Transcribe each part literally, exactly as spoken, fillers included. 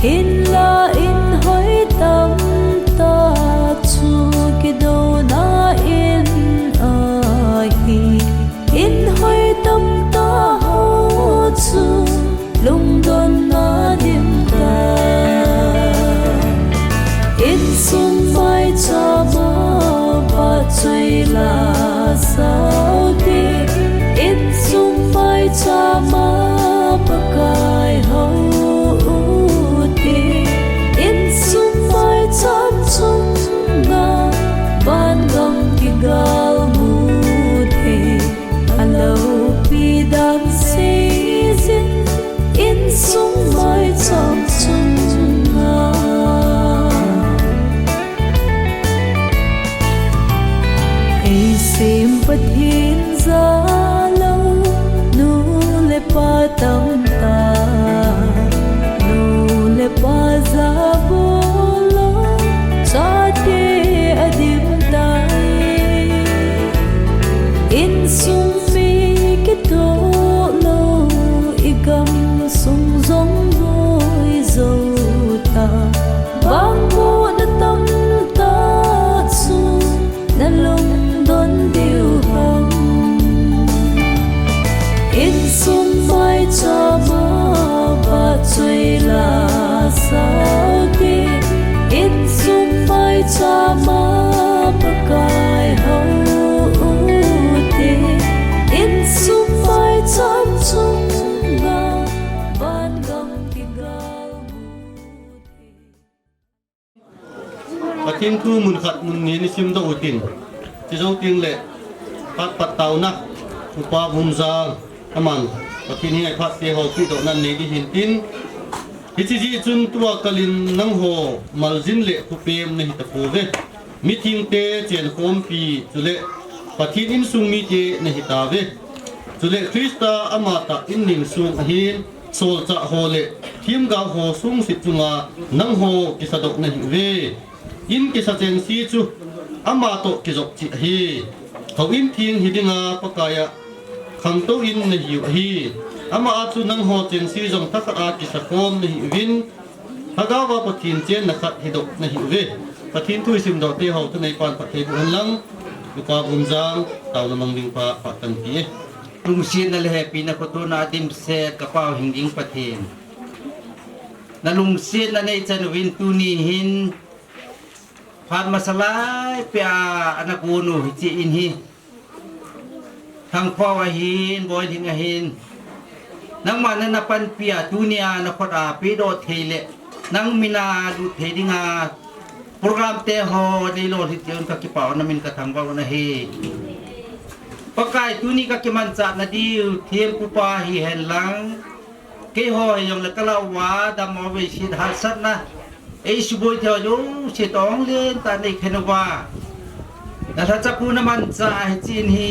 Inla inhoi tamtah chu kidona in ahi. Inhoi tamtah ho chu lungdonna dimtah. Insung maichama vahchoi la sao te. Insung maichama Pakai hou u te. Insung maicham chunga vangam kigal mu thei. Aloupi dan seijin insung maicham chunga. Eisem Pathen jalou nu le pa tamtah, nu le pa jabolou chate adimtai. Insung mi kitoh lou, igamsung jong boijou ta. Vangbohna tamtah chu nalungdon diu ham? Insung maichama vahchoi la sao te. Insung maichama Pakai hou u te. Insung maicham chunga vangam kigal mu thei. Pathen thu mun khat mun ni isimdoh utin. Chujou tengle phat pat taona Upa Bumjang aman Pathen henga iphat te ho pehdohna nei ding hintin. Hiche jeh chun tua kalin nangho maljin le khopem nahitapouve. Mithengte chenkhompi chule Pathen insung mite nahitauve. Chule Christa amatah in ningsung ahin, solchah ho le themgao ho sungset chunga nangho kisadoh nahiuve. In kisa chengse chu amatoh kijop cheh ahi. Houin theng hidinga Pakaiya khangtou in nahiu ahi. Ama a chu nangho chengse jong thakhat a kisakhom nahiuvin, Lhagaova Pathen chenna khat hidoh nahiuve. Pathen thu isimdoh teho thuneipan phatthei boh henlang, Upa Bumjang, taona mang ding pa phat kanti e. Lungsetna le hepina khotona dimset kapau hing ding Pathen, nalungsetna neichan uvin tuni hin phat masa lai pea ana gonu hiche in hi Thangkhao ahin, Boilhing ahin, nangma nana panpia tunia nakhut a pehdoh thei le nang mina lut thei dinga program teho neilolhin tiun kakipah un, namin kathangvah un ahi. Pakai, tuni kakimanchah nadiu thempupa hihenlang, keiho hijongle kalah uva dammo veiset hahsatna eisuboi theiho jouse toh ong lentah neikhen uva, nalhachapu namanchah hiche in hi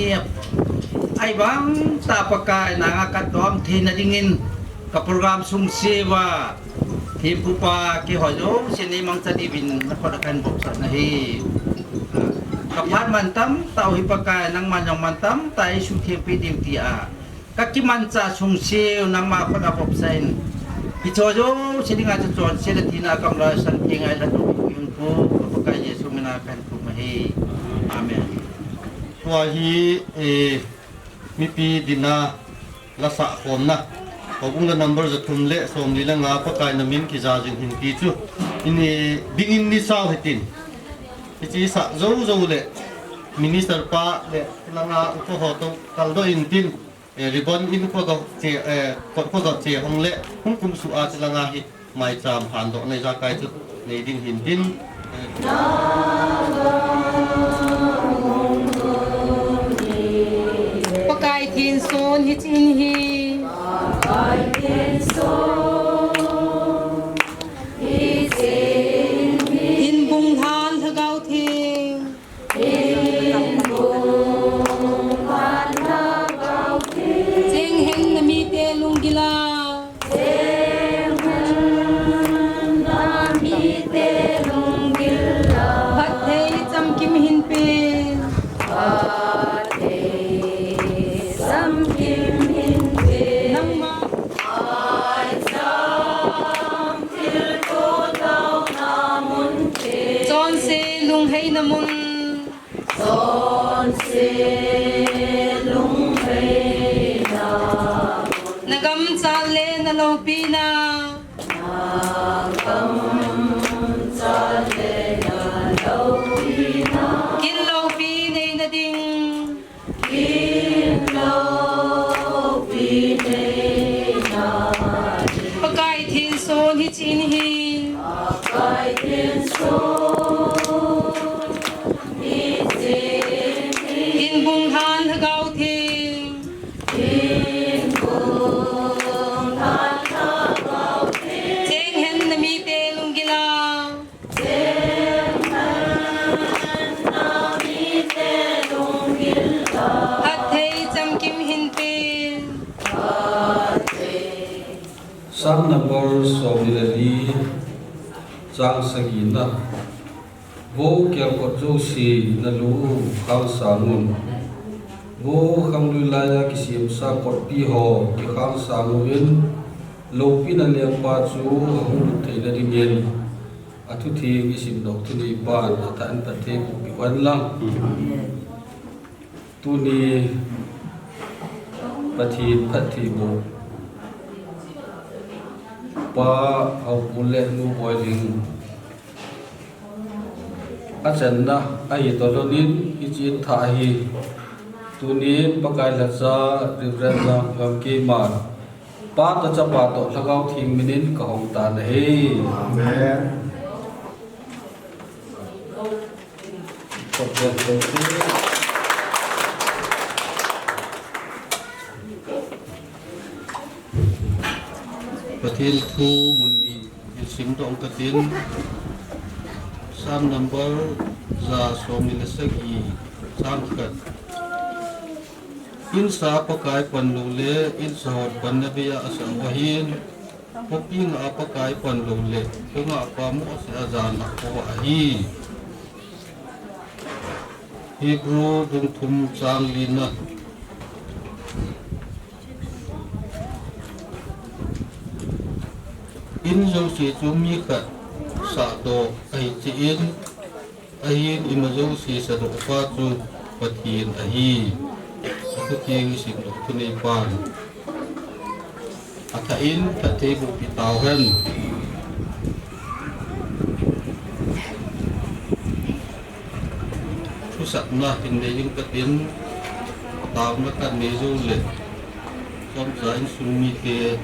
ahivangtah Pakai nanga katom theina dingin kaprogram sungseuva thempupa keiho jouse neimangcha diuvin nakhut a kahin vopsah nahi. Kaphat man tamtah u hi Pakai, nangman jong man tamtah eisuhthengpeh diu tia kakimanchah sungseu nangma khut a vopsah in, hicheho jouse dinga chu chonset le thina a kamlai a sang theng a ilhat u hung pu, ka Pakai Jesu mina kahin thum ahi. Amen. Tua hi, eh, mipi dinna la sahkhomna, houbung la number jathum le somli le nga, Pakai namin kija jing hin ti chu, ini dingin neisau hitin. Hiche sah jou jou le minister pa le langa upa ho toh kaldoh intin, eh, ribbon in kho ga che, eh, kho, kho ga che hong le hung kumsuh a chulanga hi maicham handohna ijakai chu nei ding hintin, eh, Pakai thenson hiche in hi. Inbung lhan Lhagao Theng. Cheng hen namite lunggil a. Phatthei chamkim hinpen. Nangma. Mun. Nagam chale naloupina. Kin loupi neina ding. Pakai thenso hiche in hi. Inbung lhan Lhagao Theng. Cheng hen namite lunggil a. Phatthei chamkim hinpe. Psalm number som ni le li, chang sagi na. Vo kelkot jouse nalu u khang sang un. Vo khanglui laiya kisemsa kotpi ho kikhang sang uvin, loupina lengpa chu ahung lut theina dingin. Athutheng isimdoh thuneipan athah in phatthei boh peh hen lang. Tuni Pathen phatthei boh Pa Haopu le Nu Boiling achanna ahi toh lhonin, hiche in thah ahi. Tunin Pakai lhacha Reverend Jangkhangam keiman Pa toh Chapa toh Lhagao Theng minin kahong tan ahi. Amen. Pathen thu mun ni isim dong katin, Psalm number ja som ni le sagi, chang khat. Insa Pakai pan lou le, insa hon pan nabeiya asa u ahin, khopi ngah a Pakai pan lou le, kho ngah a Pa mu ase a jana kho ahi. Hebrew bung thum chang li na. In jouse chu mi khat sahdoh ahi, hiche in ahin ima jouse sadoh pa chu Pathen ahi. Athutheng isimdoh thuneipan athah in phatthei boh peh tau hen. Thusatna hin nei ding katin, taona kan nei jou le, chomcha insung mite,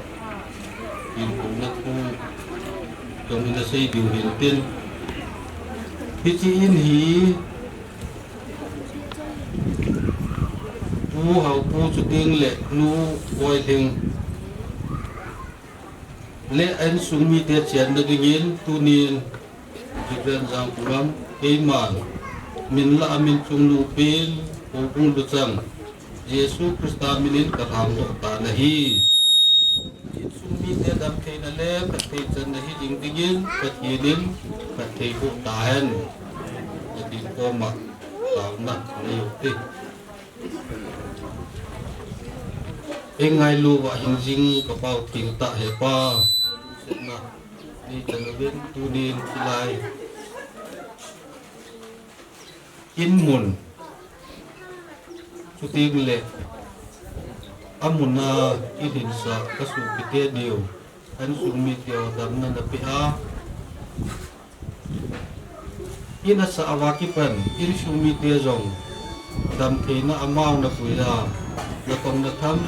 inkouna thu, chom ina sei diu hintin. Hiche in hi, Pu Haopu chuteng le Nu Boiling le a insung mite chenna dingin tunin Reverend Jangkhangam keiman min lah a min chungnung pen, houbung luchang, Jesu Christa minin kalhangdoh tan ahi. Insung mite damtheina le phatthei channa hi ding dingin Pathen in phatthei boh tahen. Pathen koma taona nei u hite. Ei ngailu uva hin jing ka Pau theng tah he Pa. Lungsetna nei chan uvin tunin hilai in mun, chuteng le amun a in hinsah ka sopite diu, a insung mite ho damna napeh a, in asah uva kipan insung mite jong damtheina amau napui a, natong natham,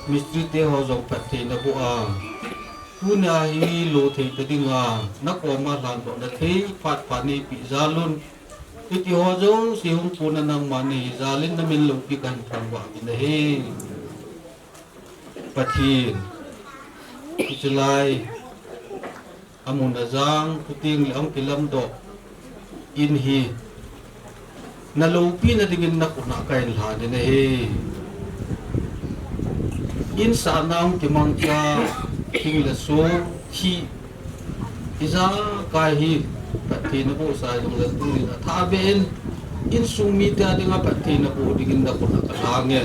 mistri te ho jong phatthei naboh a, tunia hi lo thei ta dinga nakoma lhandohna thei phat phat neipeh jal un. Hitiho jouse hung puna nangma nahi jal in namin loupi kahin thangvah kit in ahi. Pathen, hiche lai amun ajang, chuteng le ahung kilamdoh in hi naloupina dingin nakhut a kahin lhan in ahi. In sahna hung kimangcha, thing le song, thi, ijakai hi phatthei nabohsa jongle tunin athah beh in, insung mite dinga phatthei naboh dingin nakhut a kalhang e.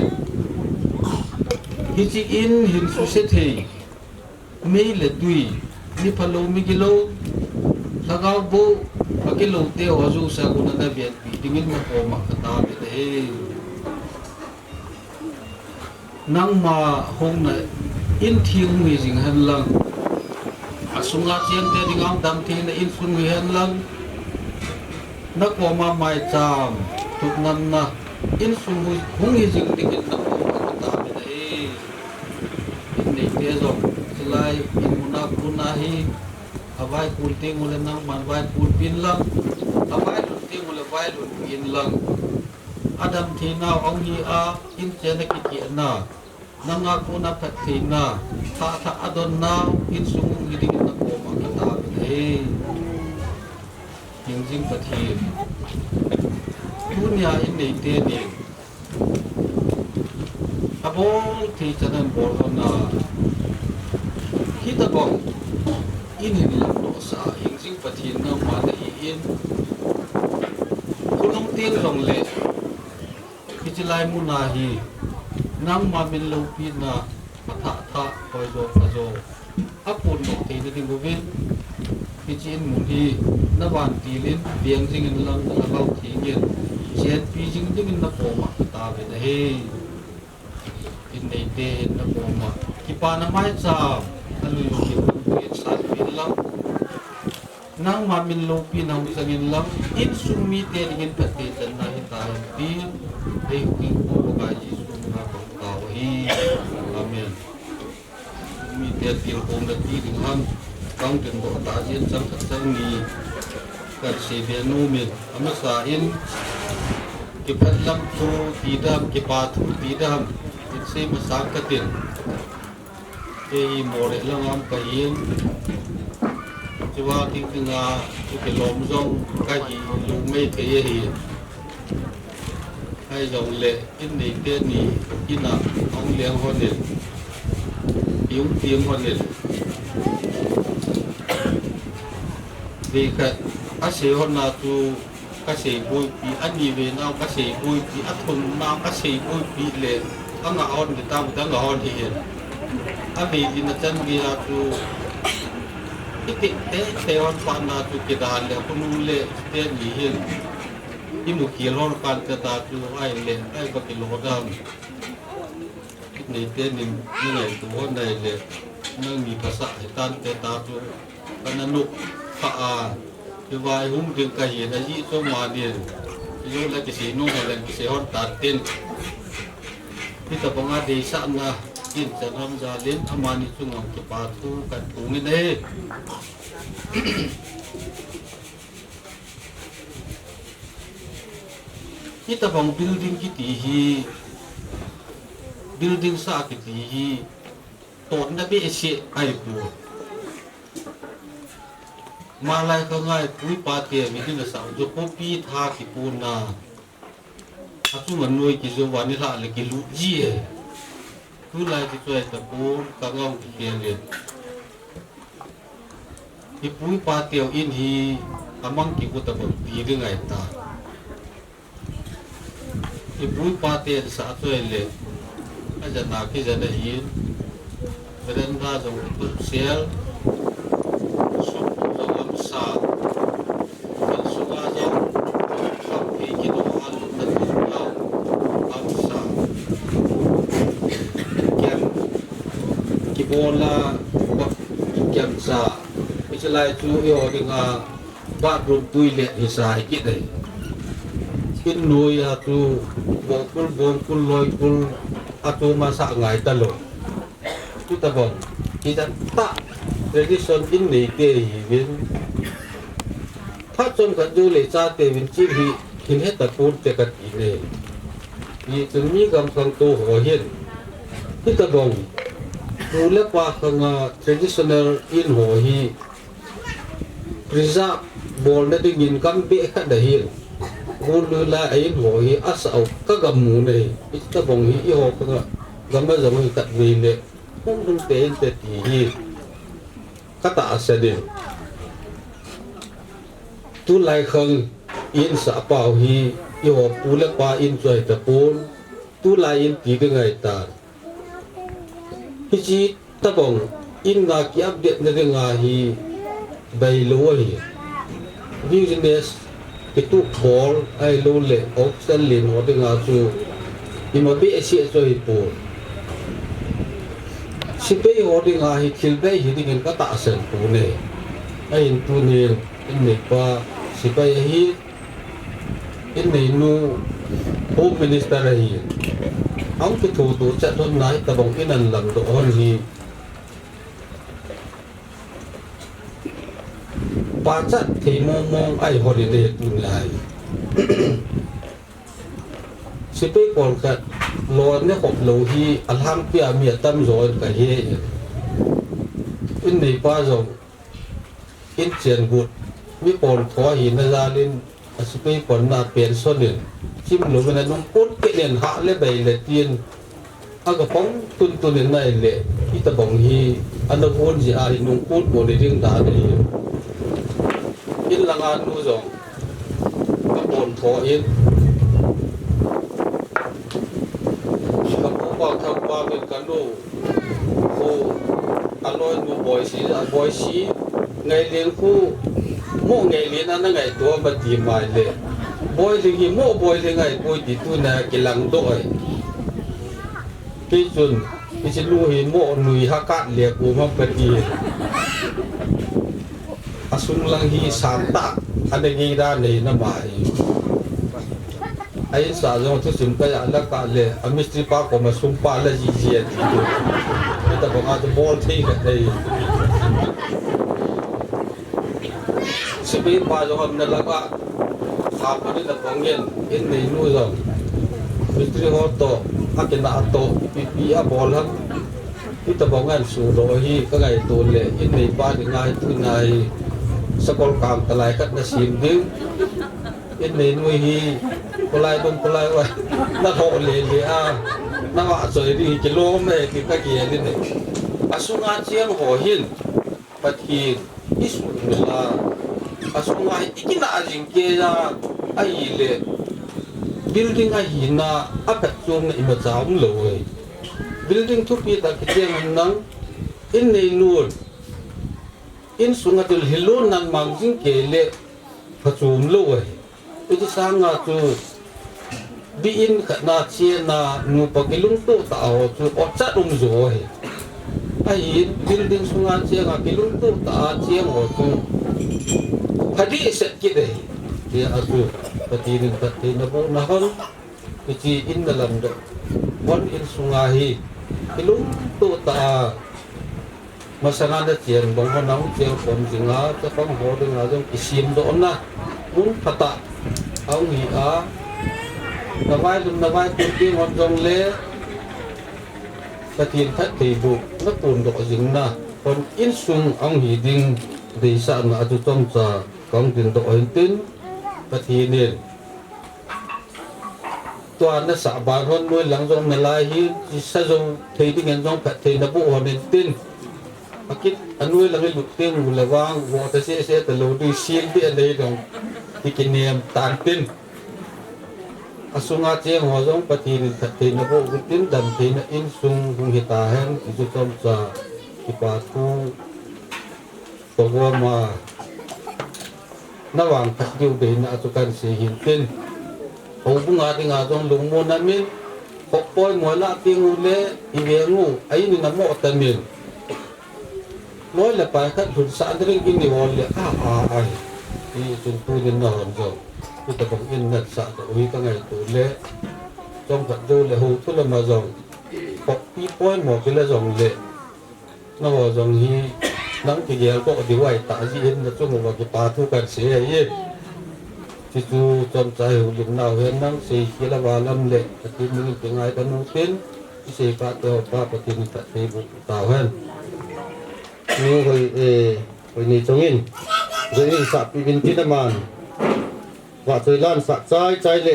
Hiche in hin suse thei, mei le tui, mi phalou, mi gilou, lhagao boh, Akiloute ho jouse a kona navenpi dingin nakoma kataovin ahi. Nangma hung na in theng hung hi jing hen lang, asunga chengte dinga damtheina insung hi hen lang, nakoma maicham thupnamna insung hung hi jing dingin nakoma kataovin ahi. In neite jong chulai in muna kona hi, avaikol teng ule nangman vaikolpin lang, availut teng ule vailutpin lang, adamtheinau ahung hi a, in chenna kikehna, nanga kona phattheina, thah thah adonnau insung hung hi dingin nakoma kataovin ahi. Hingjing Pathen, tunia in neite nin abol thei chan in bol lhon a, hitobang in hin lamdohsah a, hingjing Pathen nangma nahin, khonung teng jongle hiche lai muna hi nangma min loupina athah thah, hoijo phajo aphondoh theina ding uvin, hiche in mun hi navantil in veng jingin lang, nalhagao thengin chenpi jing dingin nakoma kataovin ahi. In neite in nakoma kipana maicham alui lungin sanpin lang, nangma min loupina hung changin lang, insung mite dingin phatthei channa hitahen tin, eihung Pakai Jesu mina kahung tao ahi. Amen. Mite tilkhouna ti ding ham, kahung tingdoh tah jeh in chang khat chang ni kahin seibe nomin, amasan, kiphatlam thu ti dam, kipa thu ti dam, in sei masang katin. Kei hi Moreh langa um kahin, chua ding dinga kilom jong kahi lou maithei ahi. Ahijongle in neite ni in a ahung leng lhonin, i hung tem lhonin, veikhat asei lhonna chu kasei boipi, aniveinau kasei boipi, athunnau kasei boipi le, angah lhon ding tah, angah lhon hih in. Avei in achan geiya chu itep teitei lhon phatna chu kidal le khonung le teni hin imukhel lhon kante tah chu ahile, ahi, kakilo dam. Neite nin nangaito lhon ahile, nangni phasah hitante tah chu kana nopkha a, hiva hung ding kahin, ajeh chu amanin, ijou le kisei nom leng kisei lhon tantin. Hitobanga deisahna in chan ham jal in amani chunga kipa thu kahin phongin ahi. Hitobang building kiti hi, building sah kiti hi, totna behseh ahipoi. Malai khanga ipu ipate midin asah u chu khopi tha kipona, achunga noi kijouva nilhah le kilut ji e. Tulai chu choi tapon, kangah kikhel in. Ipu ipateu in hi amang kigot abang ti ding ahitai. Ipu ipaten sah choi le, ajana kijana hin, veranda jong ituhsel, sum jong amsa, insunga jong, kham thei kidoh a lutna tumlou amsa. Kiam kibola, kiamsa. Hichelai chu eiho dinga bathroom toilet hisa hi kit ahi. In noiya chu bongkul, bongkul, loikul, achom a sah ngai talou. Chutobang hijat tah tradition in neite hiuvin, phat chomkhat joule chateuvin chule hi hin hetaponte kati e. Hichun mi gamkhangtou ho hin hitobang pu le pa khanga traditional in ho hi preserve bolna dingin gam beh khat ahin, golui lai a in ho hi asah u kagam mu ahi. Hitobang hi eiho khanga gam a jong hi khatvei le hung hung tei inte ti hi katahsan in. Tulai khang in sahpau hi eiho pu le pa in chu ahitapon, tulai in ti ding ahitan. Hiche tobang in a ki-update na dinga hi bailou ahi. Business kituh bol ahilou le official len ho dinga chu ima behseh chu ahipon. Sepai ho dinga hi thil bei hi dingin katahsan pon e. Ahin tunin in neipa sepai ahi, in neinu Home Minister ahi. Ahung kithoto chat hon na hitobang in alamdoh hon hi pachat thei mong mong ahi hon in e tunia hi. Sepai pon khat lon ne khop lou hi alhangpia mi atamjo in kahe e. In neipa jong in chen gut mi pon tho ahina jal in asepai ponna pension in chim louvin anung pon kit in hah le bei le tin aga pong tun tun in ahile hitobang hi ana gon jeh a hi nung pon pon ding dan ahi. In langa nu jong kapon tho in, kapu Paothangpa vin kanu khu aloinu Boisi, Boisi Ngaileng khu, mo Ngaileng ana ngaito ma ti mai le, Boilhing hi mo Boilhing ahipoi ti tunia kilangdoh e. Kei chun hiche nu hi mo nui hakat le pu ham kati. Asung lang hi sangtah ana gei dan ahi nama hi. A insung jong thusim kaja la kah le a mistri pa koma sungpa la jiji ati. Hitobanga chu bol thei khat ahi. Sepai pa jong aumna langa, sapa ding a pang in, in neinu jong mistri ho toh akinah toh ipi ipi abol ham, hitobang in suhdoh hi kangaito le, in neipa dinga hi tunia hi sakol kang talai khat nasem ding. In neinu hi kholai dong kholai va nalhoh le le a, navahchoi ding hi kilom e ti kagel in e. Asunga cheng ho hin Pathen isuhmil a, asunga hi ikinah jing kei a, ahile building ahina aphatchomna imacha umlou e. Building thupi tah kicheng henlang, in neinun insunga thil hilou nan mang jing kei le phachom lou ahi. Hiche sanga chu bi in khatna chena nupa kilungtoh tah ho chu ochat umjo ahi. Ahin building sunga chenga kilungtoh tah a cheng ho chu phadehset kit ahi. Tia chu Pathen in phattheina bohna hon hiche in nalamdoh hon insunga hi kilungtoh tah a masanga nachen bang hon ahung cheng khom jinga, chapang ho dinga jong kisemdohna mun phatah ahung hi a, navailhun navaikun ding hon jongle Pathen phattheiboh napondoh jingna hon insung ahung hi ding deisahna a chu chomcha kahung dingdoh ahin tin, Pathen in tua nasah ban hon noi lang jong nalai hi, kisa jou thei dingin jong phattheina boh hon intin. Akit anoi lang ilut teng ule vang, voh ta sese talou ding, sil ding anei jong kikinem tan tin. Asunga cheng ho jong Pathen in phattheina boh utin, damtheina insung hung hitahen, ti chu chomcha kipa thu. Togoma navang khat diu deina a chu kahin sei hin tin. Houbunga dinga jong lungmonna min, khop poimo lah teng ule, iveng u, a in in amoh tamin. Loi le pai khat lhunsah ding in ihol le, a, a, ahi. Hichun tunin nahon jong hitabang in nasah doh u hi kangaito le, chomkhat jou le houthu lama jong khoppi poimo kila jongle, nangho jong hi nang kigeldoh diu ahi tah jeh in nachung uva kipa thu kahin sei ahi. Chuchu chomcha hi houlimnau hen nang sei khel a valam le Pathen min in kingaidam utin, isei kah te ho pa Pathen in phatthei boh tauhen. Nu Hoi, eh, Hoineichong in, joh in sahpeh uvin tin aman vahchoi la sah chaichai le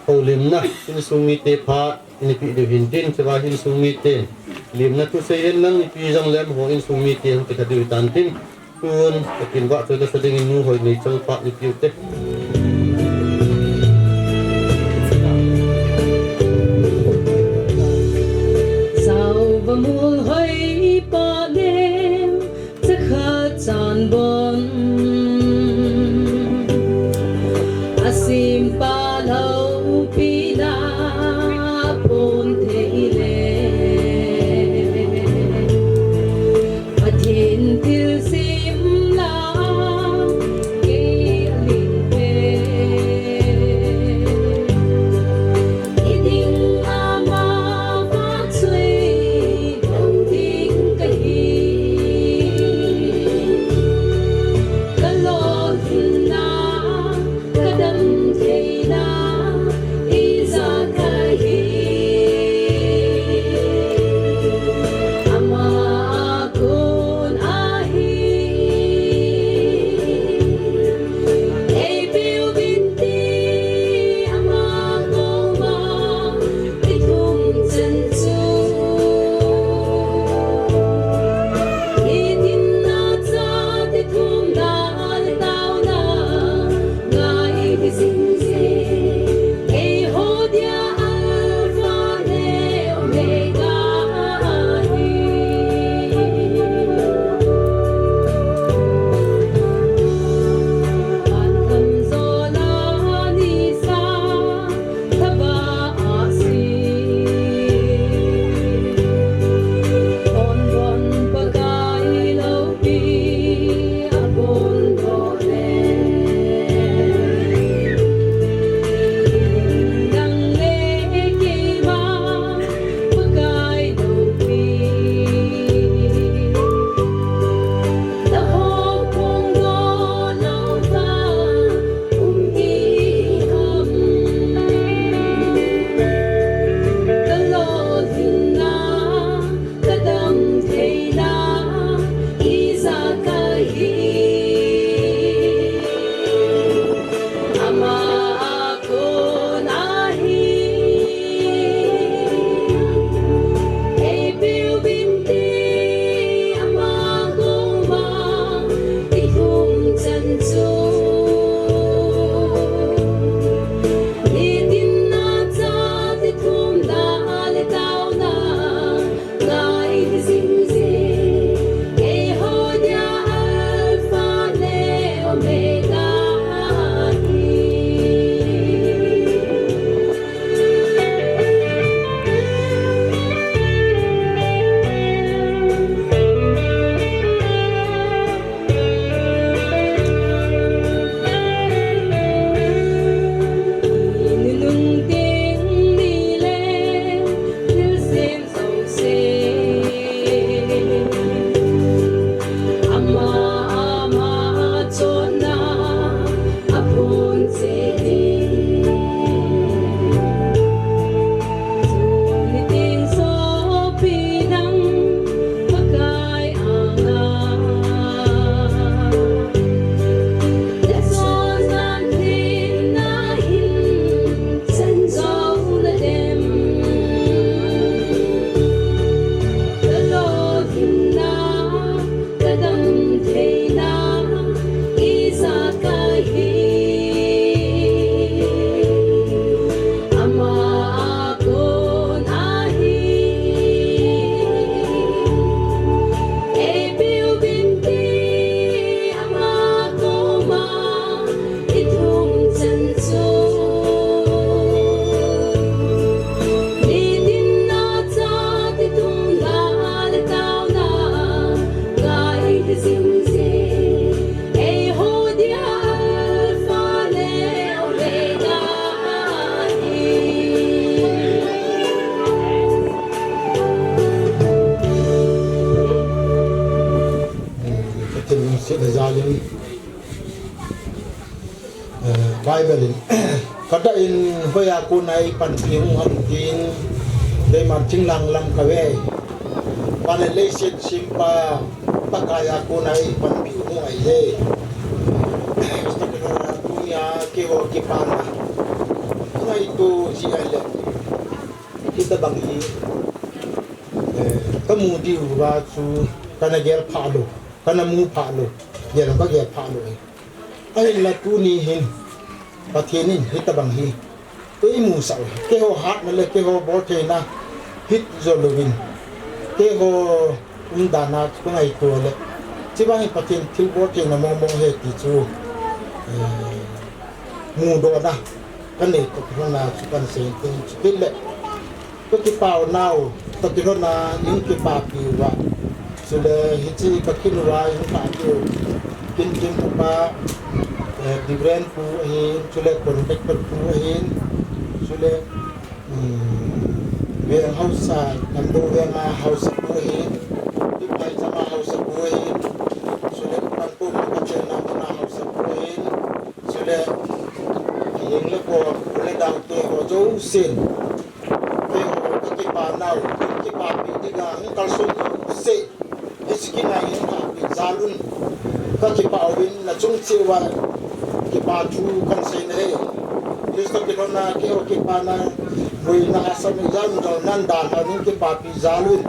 houlimna, insung mite phat in ipeh diu hin tin, chua insung miten limna thusei hen lang ipi jongle amaho insung mite hung kitha diu hitan tin, tun Pathen vahchoi lasa dingin Nu Hoineichong phat ipeh ute. Sauvamol hoi pa nem, chakhat chanbon. Jalin, eh, Bible in, kata in hoiya kona eipanpi hung ham tin, keiman thinglhang lam kave. Vale leiset sempa Pakaiya kona eipanpi hung ahi e. Tunia keiho kipana ngaito ji ahile, hitabang hi, eh, kamu diuva chu kana gel phalou, kana mu phalou, gel ka gel phalou e. Ahinla tuni hin Pathen in hitabang hi eimusah u hi, keiho hatna le keiho boltheina hit jou louvin, keiho umdan a chu kangaito le, chivang hi Pathen thilboltheina mongmong ahi ti chu, eh, mudohna kanei toh kilhonna chu kahin sei in tin, chutile kakipah nau toh kilhonna hung kipapi uva, chule hiche kakin uva hung kipapi u, kin kin upa, eh, Reverend pu ahin, chule contractor pu ahin, chule, um, veng haosa, Namdo venga haosa pu ahin, Tuphaicham a haosa pu ahin, chule Pangkong kachenna muna haosa pu ahin, chule Hingle ko, Kule Dangte ho jousen, keiho kakipa nau, kipapi dinga hung kalson jouse, hiche kin a hin kapi jal un, kakipah uvin, nachung cheh uva kipa thu kahin sei nahi. Christa kilhonna keiho kipana, boina hahsatna ijat um jongle nang dan a hung kipapi jal un,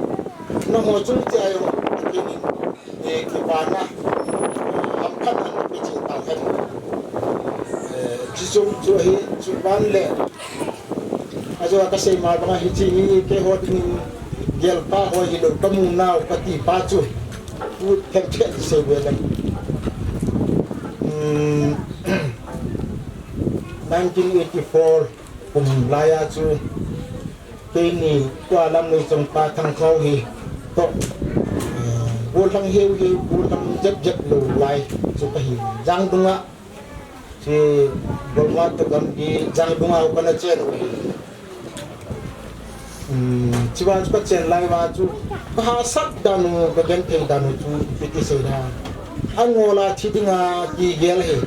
nangho chung cheh a jong kinin, eh, kipana, eh, hamkhat a nape cheh tauhen. Eh, chuchu chu ahi, chuban le, ajo a kasei ma banga hiche hi keiho dingin gelpa ho hilou, kamu nau kati pa chu, u themthem sei ve le. Um, nineteen eighty-four kum laiya chu, keini tua Lamnei chong pa Thangkhao hi toh, eh, gollhang heu heu, gollhang jep jep lou lai chu kahi. Jangdung a, chu Burma toh Gambih, Jangdung a kana chen u ahi. Um, chuva chu kachen lai uva chu, kahahsat dan u, kagenthei dan u chu, ipi ti sei da. An ngol a thi dinga kigel ahi.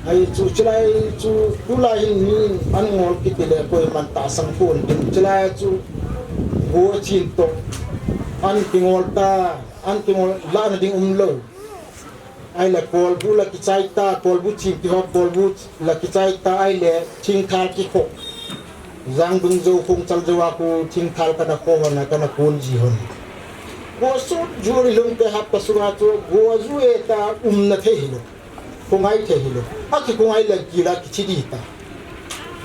Ahi chu, chulai chu, tulai hin mi an ngol kiti le koiman tahsan pon ding. Chulai chu, go chin toh, an kingol ta, an kingol lahna ding umlou. Ahile kolbu la kichai ta, kolbu chim kiho, kolbu la kichai ta, ahile thingthal kikho. Jangdung jou, Khongchal jou a khu thingthal kana kho hon a, kana kon ji hon. Go sut ju ri lhung te hapta sunga chu, go ju e ta umna thei hilou. Khongai thei hilou. Akikhongai le kila kithi di ta.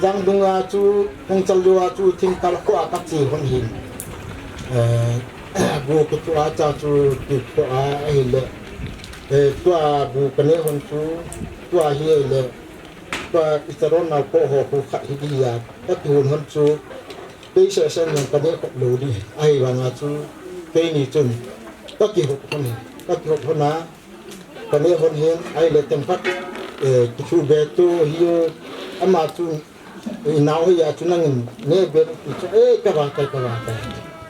Jangdung a chu, Khongchal jou a chu thingthal kho a kache hon hin. Eh, bu kithu a cha chu kithu a ahile. Eh, tua bu kane hon chu, tua hi ahile. Tua icharon nau po ho khu khat hi di a. Kakihon hon chu, kei seh seh nang kane khop lou di. Ahivanga chu, keini chun, kakihop hon hi. Kakihop hon a, kane hon hin, ahile themkhat, eh, kithu be tu hi u, ama chu, inao hi a chu nangin, ne be ti chu, eh, kava kai, kava kai.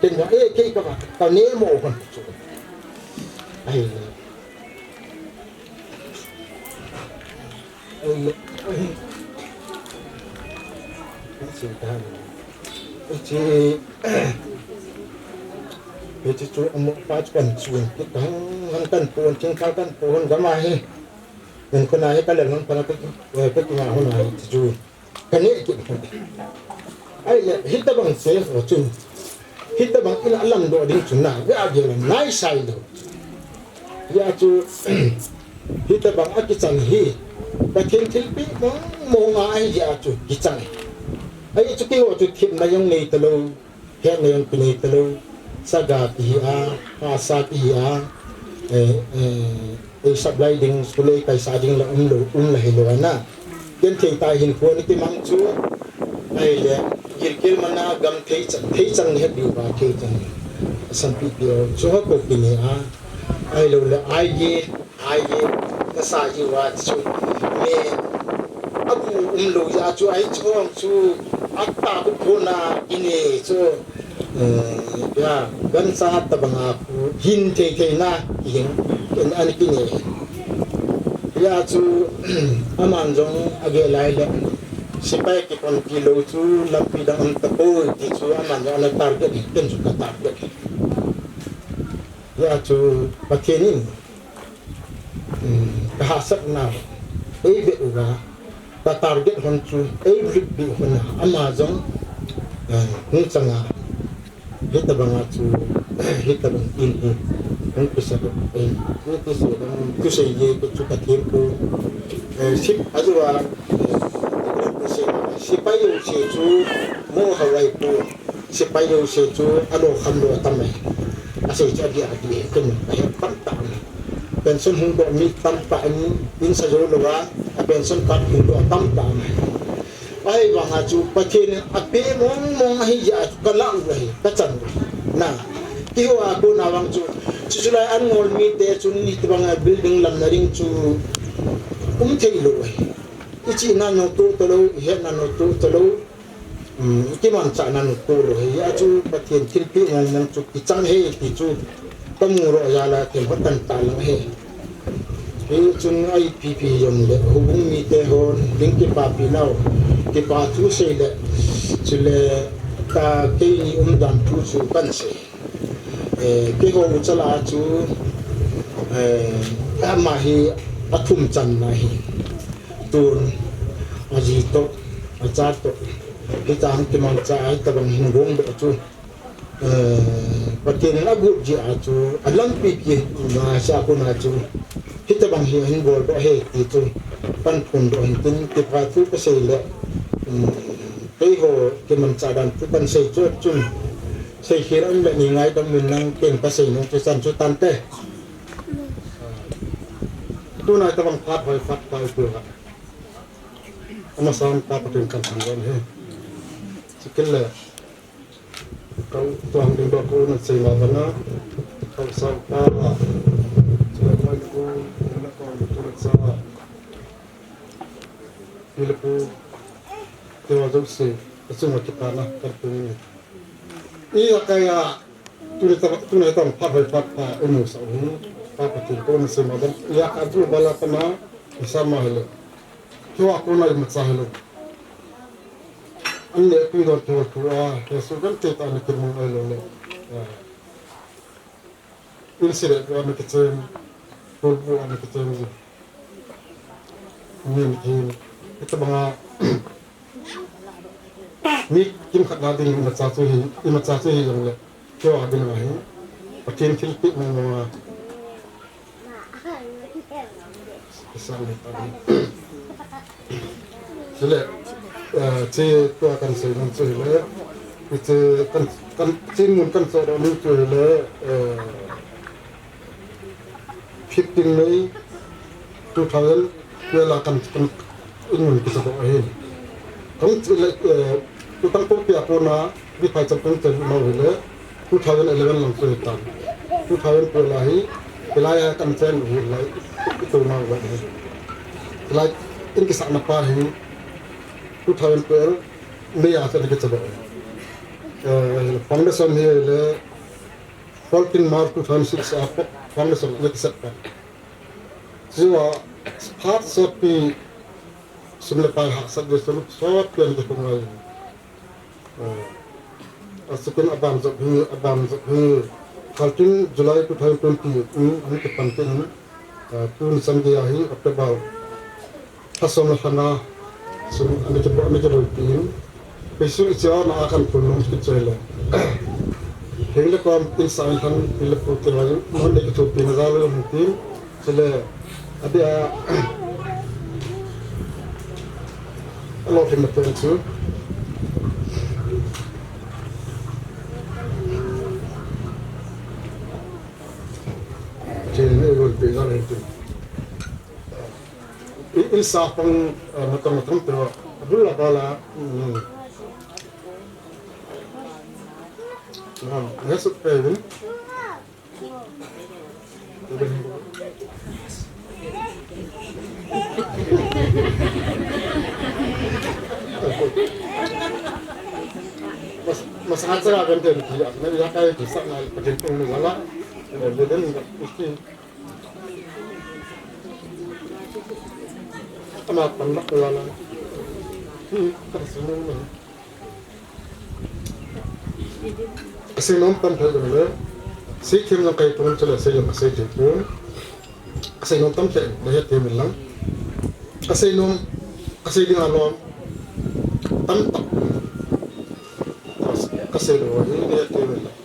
Ken jong, eh, kei kava kai, kane mo hon chu. Ahile. Ahile. Hiche, hiche chu amu pa chu kan chu, kan, kan pon, thingthal kan pon gam a hi. Ken kona hi kalel hon pana ka, eh, ka kinga hon a hi chu. Kane kit hon. Ahile, hitabang se ho chu. Hitabang in alamdoh ding chu na, ve a gel naisai lou. Hia chu, hitabang akichang hi, Pathen thilpeh mong mong a ahi jeh a chu kichang. Ahi chu keiho chu themna jong nei talou, hetna jong kinei talou, saga kihi a, hahsa kihi a, eh, eh, ei supply ding, school ei kaisah ding la umlou, um la hilou ana. Genthei tah hinkho ana kimang chu, ahile, gilkel man a gam theichang, theichang ni het diu va, theichang ni. Asampi peh u, chu ha ko kine a, ahilou le, aige, aige, kasa jiu va chu, me, abu umlou jeh a chu, ahi chu hong chu, ata bu phona, ine chu, eh, ya, gancha tabang a khu, Hin thei thei na, hin, in an kine. Hia chu, aman jong agel lai le, sepai kipon ti lou chu, lampi dang um tapoi, ti chu, aman jong ana target, ken chu ka target. Hia chu, Pathen in, um, ka hahsat na, ei be uva, ka target hon chu, ei rik bi hon na, ama jong, eh, hung changa, Hitabanga chu, hitabang in hi, hung kisa ko, eh, hung kisa ko, kusei ye ko chu Pathen ko, eh, sip, ajua, eh, kusei, sepai jouse chu, mo hawai ko, sepai jouse chu, alo kham lo tam e, asei chu adi adi e, ken, eh, tam tam e. Pension hung doh mi tam tam e, in sa jou lou a, a pension card hung doh tam tam e. Ahivanga chu Pathen in ape mong mong ahi jeh a chu ka lah u ahi, ka chan u ahi. Na, keiho a kona vang chu, chu, chulai an ngol mite chun hitobanga building lamna ding chu um thei lou ahi. I chihna noto talou, i hetna noto talou, um, i kimanchahna noto lou ahi. Hijeh a chu Pathen thilpeh mong mong chu kichang ahi ti chu ka mu lou jal a themkhat kan ta lang ahi. Hichun ipi pi jongle, houbung mite hon, ding kipapi nau, kipa thu sei le, chule, ta keini umdan thu chu kan sei. Eh, keiho uchala chu, eh, ama hi athum channa ahi. Tun, aji toh, acha toh, hitia hung kimangcha a, hitabang hin gong doh chu. Eh, Pathen in agot jeh a chu, alampi pi, ma sa kona chu, hitabang hi ahin bol doh ahi ti chu, pan phon doh hin tin, kipa thu ka sei le, um, keiho kimanchah dan thu kan sei chu chun, sei khel a um le nei ngaidam un lang ken ka sei nung chu chan chu tante. Tuna hitabang phat hoi phat pai tu ha. Amasan pa Pathen kan thangvah e. Chukit le. Kau tuang ding doh ko na sei ma bana. Kau sang pa. Chule mai ko na ko tu sa. Pile pu. Tewa jouse. Achunga kipana kan tu ni. I akaya. Tuni ta, tuni ta phat hoi phat pha, enu sa hi, pa Pathen ko na sei ma bana, ya ka du bala ta ma, isa ma hile. Keiho a kona imacha hile. An le pi don tu tu a, ke su kan te ta ni kin mo ai lo le. In sire ko an ke chen, ko bu an ke chen ji. Min hin, hitabanga, mi kimkhat na ding imacha chu hi, imacha chu hi jongle, keiho a ding ahi, Pathen thilpeh mong mong a. Kisang le ta. Chule, eh, che tua kan sei nom chu hile, che kan, kan, che mun kan sei nom chu hile, eh, fifteen May two thousand twelve a kan, kan in mun kisa doh ahi. Kan, eh, tu tang ko pia ko na, ni phai chang kan chen mo hile, two thousand eleven lang ko tan. Two thousand twelve a hi, hilai a kan chen hi lai, tu na wa hi. Hilai, in kisa na pa hi, two thousand twelve, May a kan kisa doh. Eh, foundation hi le, fourteen March two thousand six a foundation le kisa pa. Chua, phat sot pi, sum le pai hahsat le sum sot pi an kihung ngai. Eh, a second aban jop hi, aban jop hi, thirteen July two thousand twenty, um, an kipan tin, eh, tun Sunday a hi, October. Tha som le tha nga, sum, ana kibo, ana kibo tin. Peisu i chia na a kan pun nom ki choi le. Heng le kom in sa in thang, in le pu te lai, mon de ki thu pin na za le hung tin. Chule, a dia, a lo him na pen chu. Chule, ne gon pe za le tin. I, i sa pang, eh, matang matang te wa. Abul la bala. Mm. Ah, ne sut pe vin. Mas, mas hansa ga ben te ki ya. Ne ya kai ki sa na patin pang ni wala. Ama pan lak la la. Hmm, ka si mo mo. Ka sei nom tam thei le. Sei them lang kai pon chale sei ma sei them pon. Ka sei nom tam thei le he them lang. Ka sei nom, ka sei ding alom. Tam tak. Ka sei lo hi le he them lang.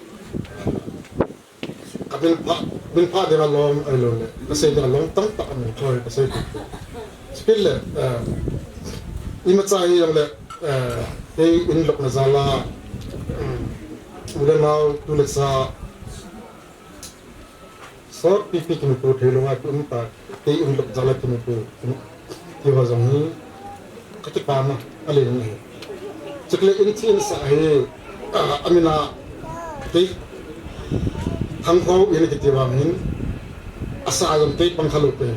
Ka min pha, min pha ding alom ahilou le, ka sei ding alom tam tak amin thoi ka sei. Chuphat le, eh, imacha hi jong le, eh, kei in lok na jal a, um, u le nao, tu le cha, sot pipi kimuto thei lou a ki um ta, kei in lok jal a kimuto, um, Tiva jong hi, ka kipana, a leng hi. Chukle in chin sa hi, a, a min a, kei, Thangkhou in kiti vang hin, a sa jong kei pang kha lou pe.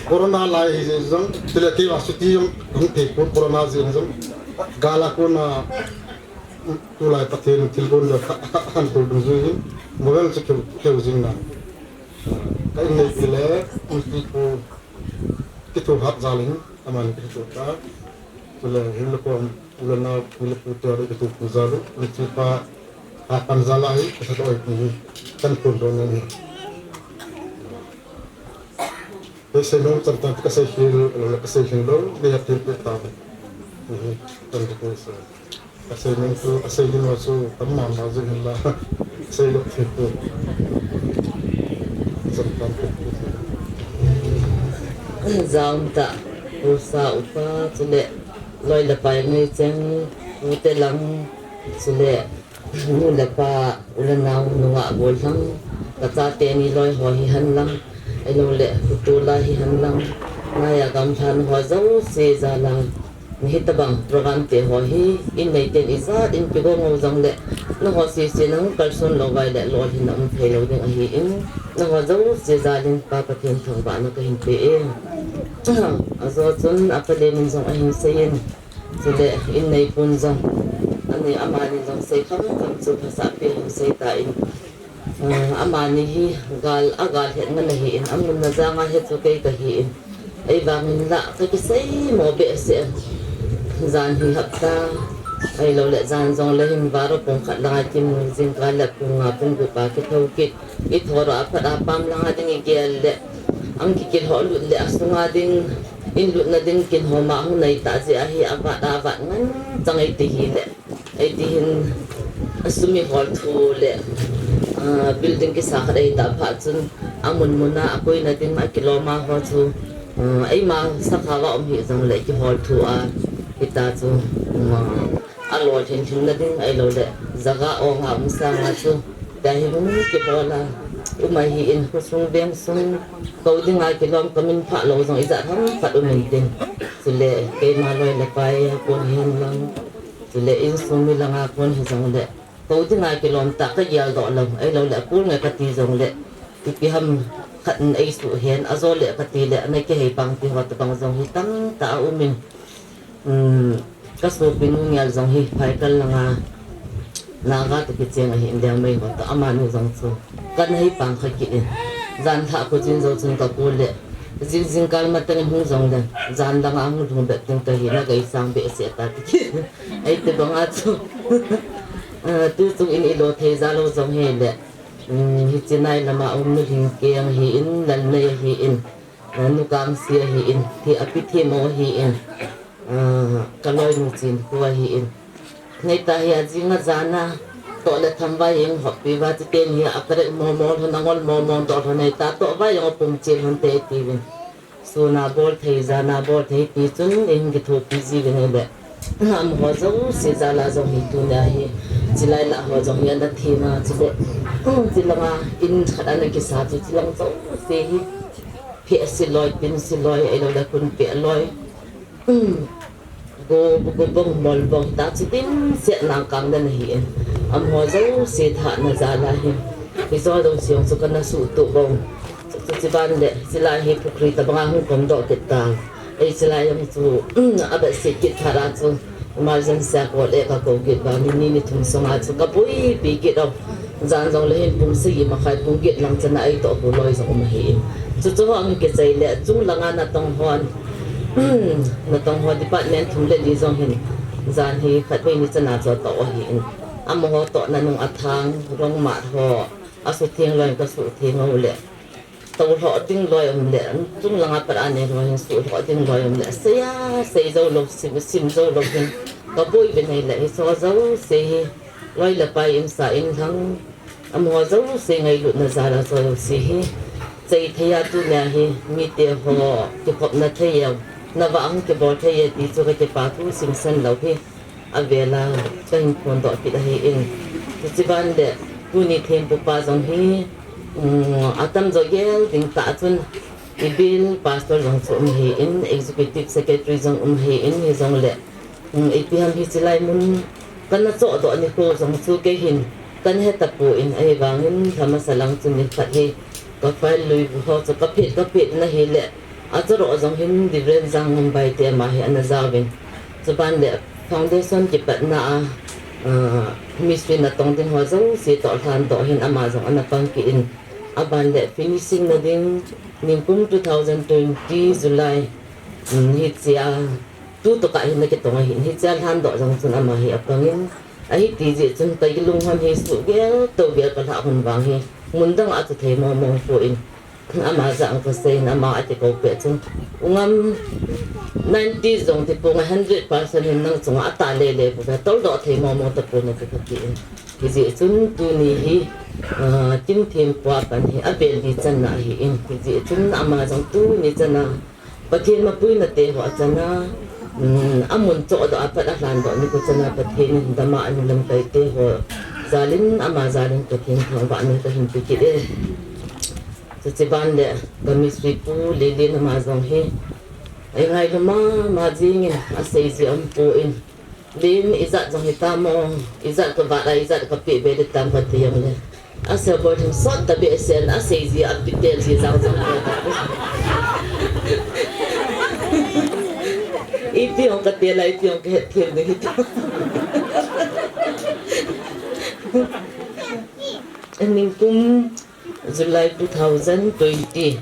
Corona lai hi jong, chule kei va suti jong, hung thei pon corona jin jong, gal a kona, Tulai Pathen thilgon le kha, kha, khan tul dung jui hin, mo vang chu kheu, kheu jing na. Ka in nei pi le, in pi pu, kithu hat jal in, aman kithu ta. Chule hin le kon, u le nao, u le pu te, kithu pu jal in, in pi pa, ha pan jal a hi, ka sa doi pi, kan pun do na ni. Ka sei nom chan tan ka sei hil, ka sei hil lou, ni ha tin pe ta. Mhm. Kan ko sa. Ka sei nom chu, ka sei nom chu, tam ma ma jing hin la. Sei lou thei ko. Chan tan ko. Jam ta, u sa upa, chule, loi le pai ngei cheng, u te lang, chule, Nu le pa, u le nao, nungah gollhang, ka chate ni loi ho hi hen lang, ahilou le, u tol a hi hen lang, nai a gamlha ho jouse jal a, hitabang program te ho hi, in neiten ijat in kigo ngou jong le, nangho sese nahung kalson lou vai le, lolhinna um thei lou ding ahin, nangho jouse jal in Pa Pathen thangvahna kahin pe e. Ajo chun, a palen in jong ahin sei in, Chule, in neipun jong, ani amani jong sei kham kham chu phasah pi hung sei ta in. Ah, amani hi gal, a gal het ngan ahi in, amun na jang a het chu kei kahi in. Ei vang in la, ka kisei mo behseh. Jan hi hapta, ahilou le jan jong le hin varo pung khat lang a kimu jing kah le pung nga pung gup a kitho kit. I thor a phat a pam lang a ding i gel le. Ang kikil ho lut le a sung a ding. In lutna ding kin ho ma hung nei ta jeh ahi, avat avat ngan chang ei ti hi le. Ei ti hin a sum i hol thu le, ah, building kisa khat ei ta phat chun a mun mun a, a koina ding a kilom a ho chu, ah, eima sakha va um hi jong le kihol thu a hita chu, ah, a lolhin lhinna ding ahilou le, jaga ong a um sang a chu, Tia hi hung kibol a, um ahi in, khosung vengsung, kou ding a kilom ka min phah lou jong ijat ham khat um in tin. Chule, keima loi le pai a kon hi hen lang. Chule, insung mi lang a kon hi jong le. Kou ding a kilom tah ka gel doh lou, ahilou le, kul nge ka ti jong le. Ipi ham khat in ei suh hen, ajo le ka ti le, ana kihei pang ti ho tabang jong hi tamtah a um in. Um, ka sopi nu Ngel jong hi Phaikal lang a Naga toh kicheng ahi in Liangmai ho toh amani jong chu kana hei pang kha kit in. Jan thah ko jin jou chun ka kol le. Jing jingkah mateng in hung jong le. Jan lang a hung lhung bep ding kahi na ka i sang behseh ta ti kit. Ei ti bang a chu. Ah, tu chung in i lo thei ja lou jong hi le. Um, hiche nai lam a um nu Lhingkeng hi in, Lalnei hi in. Ah, nu Kangsi ahi in, thi api thi mo ahi in. Ah, ka loinu Chin Pu ahi in. Nei ta hi a jing a jan a, toh le tham vai jeng hop pi va ti ten hi a karek mo mo lhon a ngol mo mo toh lhon nei ta toh vai jeng a pum chil lhon te ti vin. Sun a bol thei, jan a bol thei ti chun in kithopi ji vin le. Amaho jouse jal a jong hi tunia hi, chilai lah ho jong hi ana thina chule. Chilang a in khat ana kisa chu chilang jouse hi. Pheh siloi, pin siloi, ahilou le khun peh loi. Go, go bong, mol bong, ta chu tin set nang kang dan ahi in. Amaho jouse thahna jal a hi. Hijo jouse jong chu kana suhtup bong. Chu, chu, chuban le, chilai hi pukhri tabang a hung kom doh kit ta. Ei chilai jong chu, a behseh kit phat a chu, emergency a call e ka kou kit ba, ni ni ni thum sung a chu, ka puipi kit o. Jan jong le hin pung sagi makhai pung get lang chana eitoh pu loi jong um ahin. Chuchu ho ahung kichai le chung langa natong hon, natong ho department thum le li jong hin jan hi khatvei ni chana chu atoh ahin. Amaho tohna nung athang, rong mat ho, asutheng loi kasutheng u le. Toulhoh ding loi um le, chung langa pat a nei loi hin suhlhoh ding loi um le, sei a, sei jou lou, sim, sim jou lou hin, kaboi ve nei le, hicho jouse hi, loi le pai in sa in lhang, amaho jouse ngailutna jal a jouse hi, chei thei a tunia hi, mite ho, kikhopna thei a, navah hung kibol thei e ti chu kakipa thu simsen lou hi. Avela kahin phondoh kit ahin. Hiche ban le, tuni thempupa jong hi, um, atamjo gel ding tah chun, ibil pastor jong chu um ahin, executive secretary jong um ahin, hijongle, um, ipi ham hiche lai mun kana chohdoh nikho jong chu kei hin kana he tapon, ahivangin lha masa lang chun nikhat hi ka file lui ho chu kaphet, kaphet na hile, acharoh jong hin Reverend Jangngam Baite ama hi ana jaovin. Chuban le foundation kipatna a, ah, mistri natong ding ho jouse toh lhandoh hin ama jong ana pang kit in. Aban le finishing na ding ningkum two thousand twenty July, um, hichea, tu tokah hin ana kitong ahin, hichea lhandoh jong chun ama hi apangin. Ahiti jeh chun ka lunghon hi suhgel tougel kalhah hun vang hi, mun dang a chu thei momo pon. Ama jong kaseiyin, ama akikou pet chun, u Ngam, ninety jong tipong a hundred percent hin nang chunga atah lele bou ve, toldoh thei momo tapon ati katin. Hijeh chun tuni hi, ah, kin thempu a pan hi avel di channa ahin. Hijeh chun ama jong tuni chana Pathen mapuina te ho achana, um, amun chohdoh a pat alhandoh nikho chana Pathen in dama ahin lamkai te ho jalin, ama jalin Pathen thangvahna kahin pe kit e. Chuche ban le, ka mistri pu Lelen ama jong hi, eingailu mama jingin, aseiji aumpon, Len, ijat jong hitamo, ijat kavat a, ijat kapeh be ditam kati jongle, asei boi thim sot tabeh sen, aseiji apetel ji jang jong le. Ipi jong katel a, ipi jong kahet them ding hitam. Ningkum July two thousand twenty,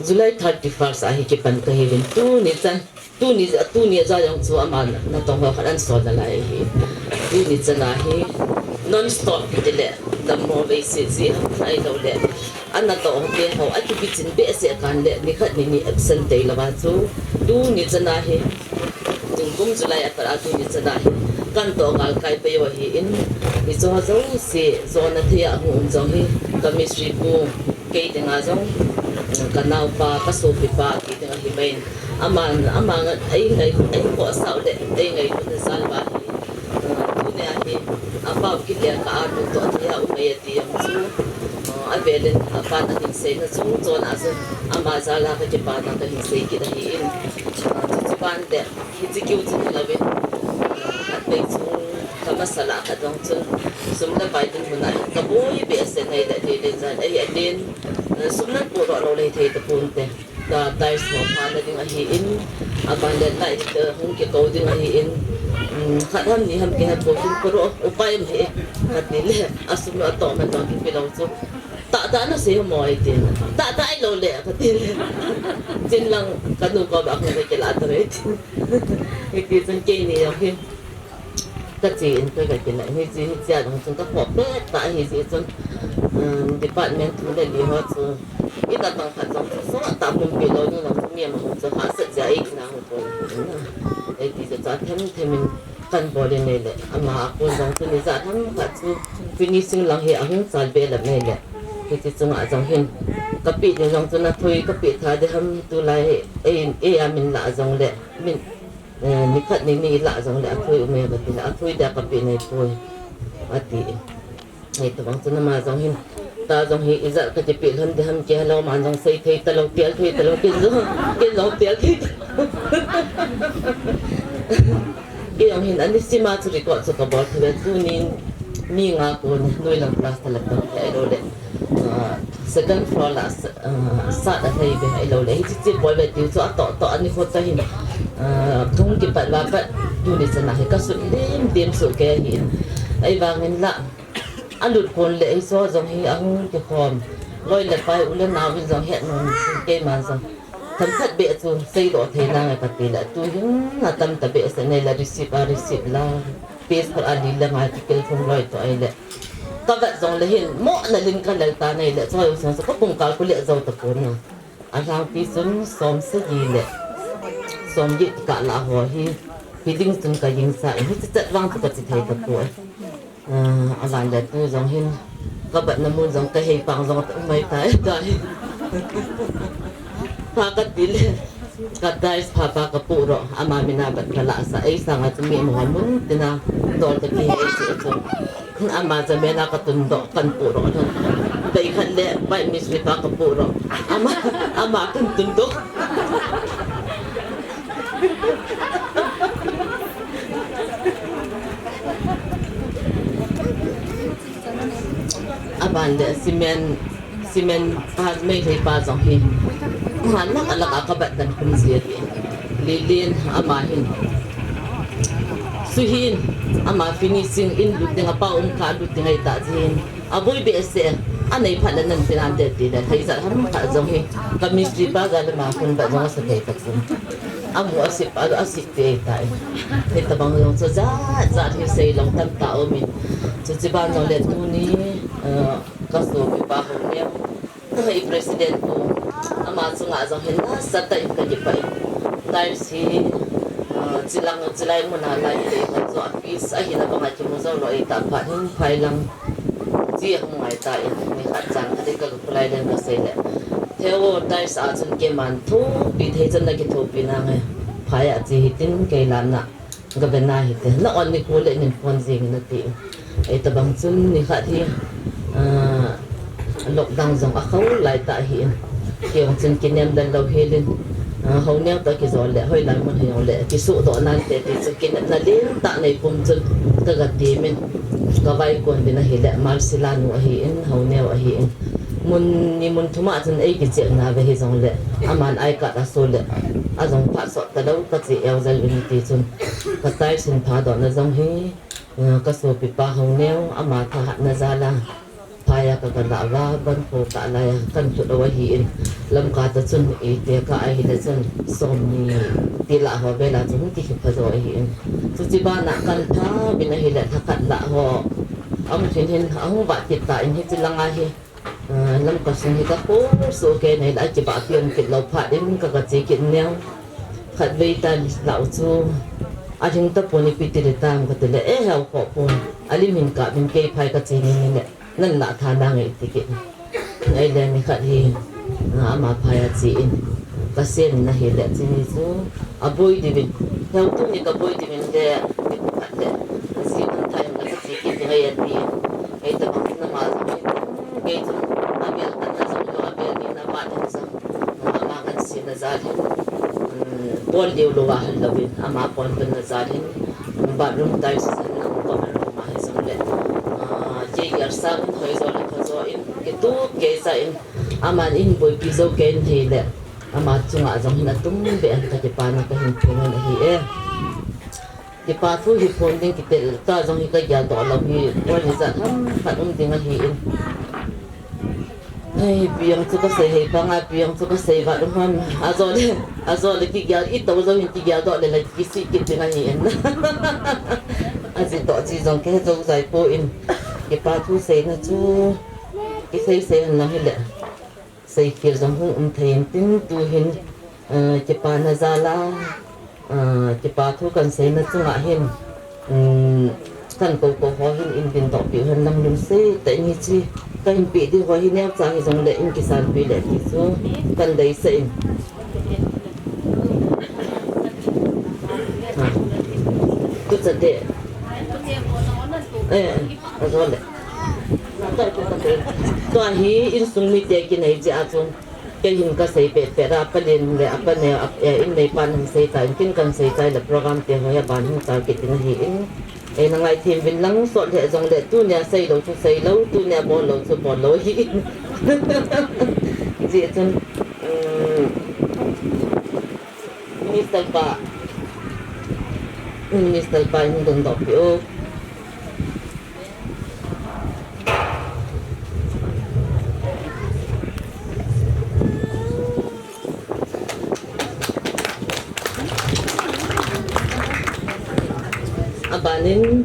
July thirty-first a hi kipan kahiuvin, tuni chan, tuni, tuni a jong chu ama natong ho khat ahin sol nalai ahi. Tuni chan a hi non stop hitile, dammo veise ji ahilou le, anatoh te ho akibichin behseh kan le, nikhat nini absent tei louva chu, tuni chan a hi, ningkum July a pat a tuni chan a hi, kahin toh galkai peh u ahin, hicheho jouse jona thei a hung um jong hi, ka mistri pu, kei dinga jong, kanaopa, kasopipa, kei dinga hi mai in. Aman, ama ngan, eingai, eikhohsah u le, eingailutna jal uva hi, tunia hi, apa u kile kah a lungtoh thei a um e ati jong chu, avelin, apan ahin seina chung chon a chun, ama jal a kakipana kahin sei kit ahin, chuche ban le, hiche kiu chu hilouvin, khatvei chu, ka masala khat jong chun, sum le pai dinmun a hin kaboi behseh nai le, Lelen jan ahi atin, sum nan podoh lou le hithei taponte. Ka tiles ho phana ding ahin, aban le light, eh, hung kikou ding ahin, um, khat ham ni ham kihe pou tin, puro upai um hi, kati le, asum atoh man jong kipe lou chu. Tahtah nasei ham o atin, tahtah ahilou le, kati le. Chin lang kanu koma hung kakilah tan atin. Hiti chun keini jong hi kache in kakilah in, hiche, hichea jong chun kakhoh pet tah ahijeh chun, um, department thum le li ho chu, inatong khat jong chu sot tah pumpi lou ding jong chu mi ama hung chu hahsat jeh a eina hung pon. Eiti jeh chu athem them in kahin bol in ahile, ama a kon jong chu nijat ham khat chu finishing lang hi ahung chal be lam ahile, hiti chunga jong hin kapeh ding jong chu nathoi kapeh tha ding ham, tulai ei, eia min lah jong le, min Eh, nikhat nini ilah jongle athoi um e kati le, athoi dia kapeh nai poi, ati. Hitobang chun ama jong hin, ta jong hi ijat kakipeh lhon ding ham kihe lou, aman jong sei thei talou, tel thei talou, ken jong, ken jong tel thei talou. Kei jong hin ani sima chu record chu kabol thei ve, tunin mi nga kon, noilang class tha le pang thei lou le. Ah, second floor lah, ah, sat ahei ve, ahilou le, hiche che bol ve tiu chu atoh toh ani kho ta hin, ah, thung kipat uva pat, tuni chan a hi kasut lim lim soh kei ahin. Ahivangin lah, Alut kon le hiche jong hi ahung kikhom. Loi le pai u le nau vin jong het nom keima jong. Themkhat beh chu seidoh thei nange kati le tuhin atam ta behseh nei le receive a receive la. Page khat a li le ngai ti kel thum loi to ai le. Ka vet jong le hin mo na lin ka lel ta nei le choi u sang sa ka pung kal ku le jo ta pon na. Alhangpi chun som sagi le som get ka la ho hi. Hiding chun ka jing sa hi chat vang chu ka chi thei ta pon. Ah, avan le tu jong hin, ka batna mun jong ka hei pang jong ka um mai tai tai. Pha ka ti le, ka dice pha pha ka pu ro, ama mina bat ka la sa, ei sanga chu mi mo mun tina, dol ka ki hei chu chu. Ama jamena ka tun do, kan pu ro. Bai khat le, bai misri pa ka pu ro. Ama, ama kan tun do. Aban le cement, cement pa mai thei pa jong hi. Ha, nak alak a ka bat dan kum zia ti. Lilin ama hin. Suhin ama finishing in lut ding a pa um kha lut ding ai ta jin. Aboi behseh, anei phat le nan tinan te ti le, thei jat ham khat jong hi, ka mistri pa ga le ma khun ba jong asa thei ta pun. Amu asip, a, asip te ta e. Hita bang jong chu jat, jat hi sei long tam ta um in. Chuchi ban jong le tuni, eh, ka sopi pa ho le. Ka hei president pu, ama chunga jong hin nasatah in ka kipah in. Tiles hi, ah, chilang, chilai muna lai hi dei khat chu a piece ahi na banga kimu jou lou ei ta phat hin phai lang. Chi a hung ngai ta in, ni khat chan khat ka khulai leng ka sei le. Theo tiles a chun keiman thopi thei chan na kithopi nange. Phai a chi hitin kei lam na. Ka ve na hite, na on ni ko le nin phone jing na ti. Ei ta bang chun ni khat hi, ah, lockdown jong a khau lai ta hi in. Kei jong chun kinem dan lou helin, ah, ho neo ta kijol le, hoi lai mun hi jong le, kisuh doh nan te ti chu kinem na len ta nei pum chun ka ga ti min. Ka vai kon din ahi le, Marcela nu ahi in, ho neo ahi in. Mun ni mun thum a chun ei kichek na ve hi jong le, aman ai ka ta so le, a jong phat sot ta lou ka chi eu jal vin ti chun. Ka tiles hin pha doh na jong hi, eh, ka sopi pa ho neo, ama thahat na jal a, phai a ka ka la va, ban pho ka la ya, kan thut lou ahi in, lam ka ta chun, i te ka ai hi le chun, som ni ti la ho ve la chun, ti hi pha jo ahi in. Chuchi ban a kan pha, vin ahi le thahat la ho, am hin hin, ahung va kit ta in hi chi lang a hi, Ah, lam ka sung hi ka khol so ke nei la kiba pian kit lou phat in ka ka che kit neo. Khat vei ta lau chu. A hing ta pon ipi ti le tam ka ti le e hau kho pon. A lim hin ka min kei phai ka che ni ni le. Nan la tha na ngai ti kit. Ngai le ni khat hi. Ah, ama phai a che in. Ka sen na hi le che ni chu. A boi di vin. Hau tu ni ka boi di vin le. Ni khat le. Si kan thai ka che kit ngai a ti. Ei ta bang na ma. Kei chun, a bel khat na jong lou, a bel ni na pa ding jong, ama kan si na jal hin, um, pon liu lou a hal lou in, ama pon kan na jal hin, um, bathroom tiles san na ko hal lou ma hi jong le, ah, kei yar sa kan hoi jo le kho jo in, kei tu kei sa in, ama in boi pi jo kei in thei le, ama chunga jong hin a tum be an ka kipa na ka hin thum in ahi e. Kipa thu hi phon ding kitel ta jong hi ka gel doh lou hi, poi ni jat ham khat um ding ahi in. Hei, piang chu ka sei hei panga, piang chu ka sei vat um ham. A jo le, a jo le kigel, i to jong hin kigel doh le le kisih kit ding ahi in. A ji to ji jong ke jo jai po in. Kipa thu sei na chu, kisei sei na hi le. Seikhel jong hung um thei in tin tu hin, eh, kipa na jal a, eh, kipa thu kan sei na chunga hin, um, kan ko ko ho hin in din doh piu hen lang lung sei ta in hi chi kan pi di ho hi neo cha hi jong le in kisan pi le ti chu kan dei sa in. Ha. Tu cha te. Eh, a jo le. Tua hi insung mite kinei jeh a chu, kei hin ka sei pet pet a, pa Len le a pa Neo, a, eh, in neipan hin sei ta, in kin kan sei chai le program te ho hi aban hung chal kit ding ahi in, eh, na ngai them vin lang sot le jong le, tunia sei lou chu sei lou, tunia bol lou chu bol lou hi in. Jeh chun, um, Minister pa, Minister pa hin dondoh peh o. In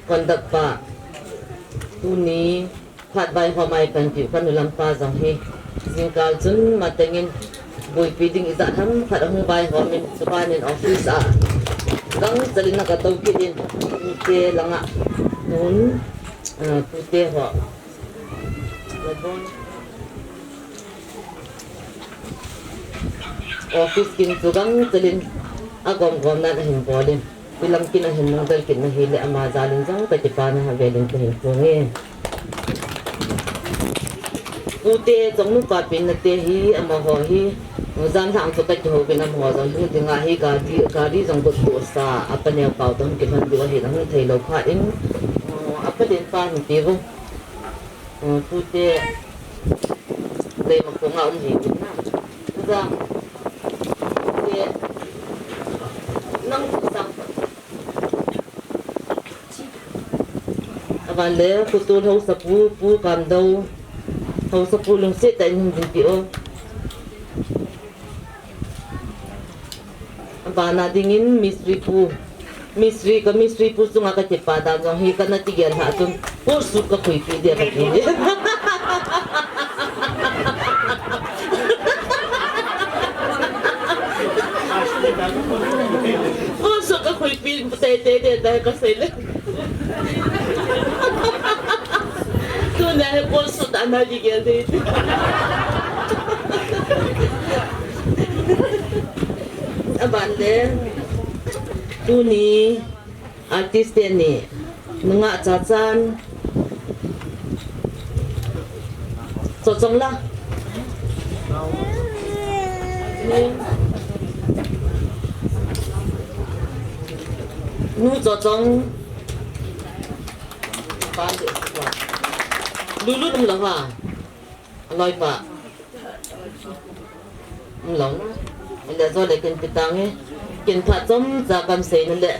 conduct pa, tuni phat vaihom a ipanpiu kanu lampa jong hi, jingkah chun matengin buipi ding ijat ham khat ahung vaihom in, chubanin office a gangchel in akatou kit in, tute langa tun, ah, tute ho. Office kin chu gangchel in agomgom nan ahin bol in, hilam kin ahin nungdel kit na hile ama jal in jong kakipana avel in kahin phong e. Pute Chongnu pa penna te hi amaho hi, jan lhang chu kakihou vin amaho jong lhung dinga hi gari, gari jong got tohsa, apa neo pau toh kilhon diu ahin ahung thei lou phat in, apa den pa hin pe vo. Pute Leimakhong a um hi na. Tuja. Pute. Nang sang. Aban le, Pu Tul Haosapu, Pu Kamdou Haosapu lungset tah in hung dinpi o. Abana dingin Mistri pu. Mistri ka, Mistri pu chunga kakipa dan jong hi kana kigel lhah chun, coat suit kakhuipi dia kati. Coat suit kakhuipi tei tei tei tei kasei le. Tuna hi coat suit ana kigel ding. Aban le, tuni artist teni nungah Chachan, Chochong la. Nu Chochong. Lulu dum la ha. Aloi pa. Umlou na. Ile jo le kin pitang e. Kin phat chomcha kan seina le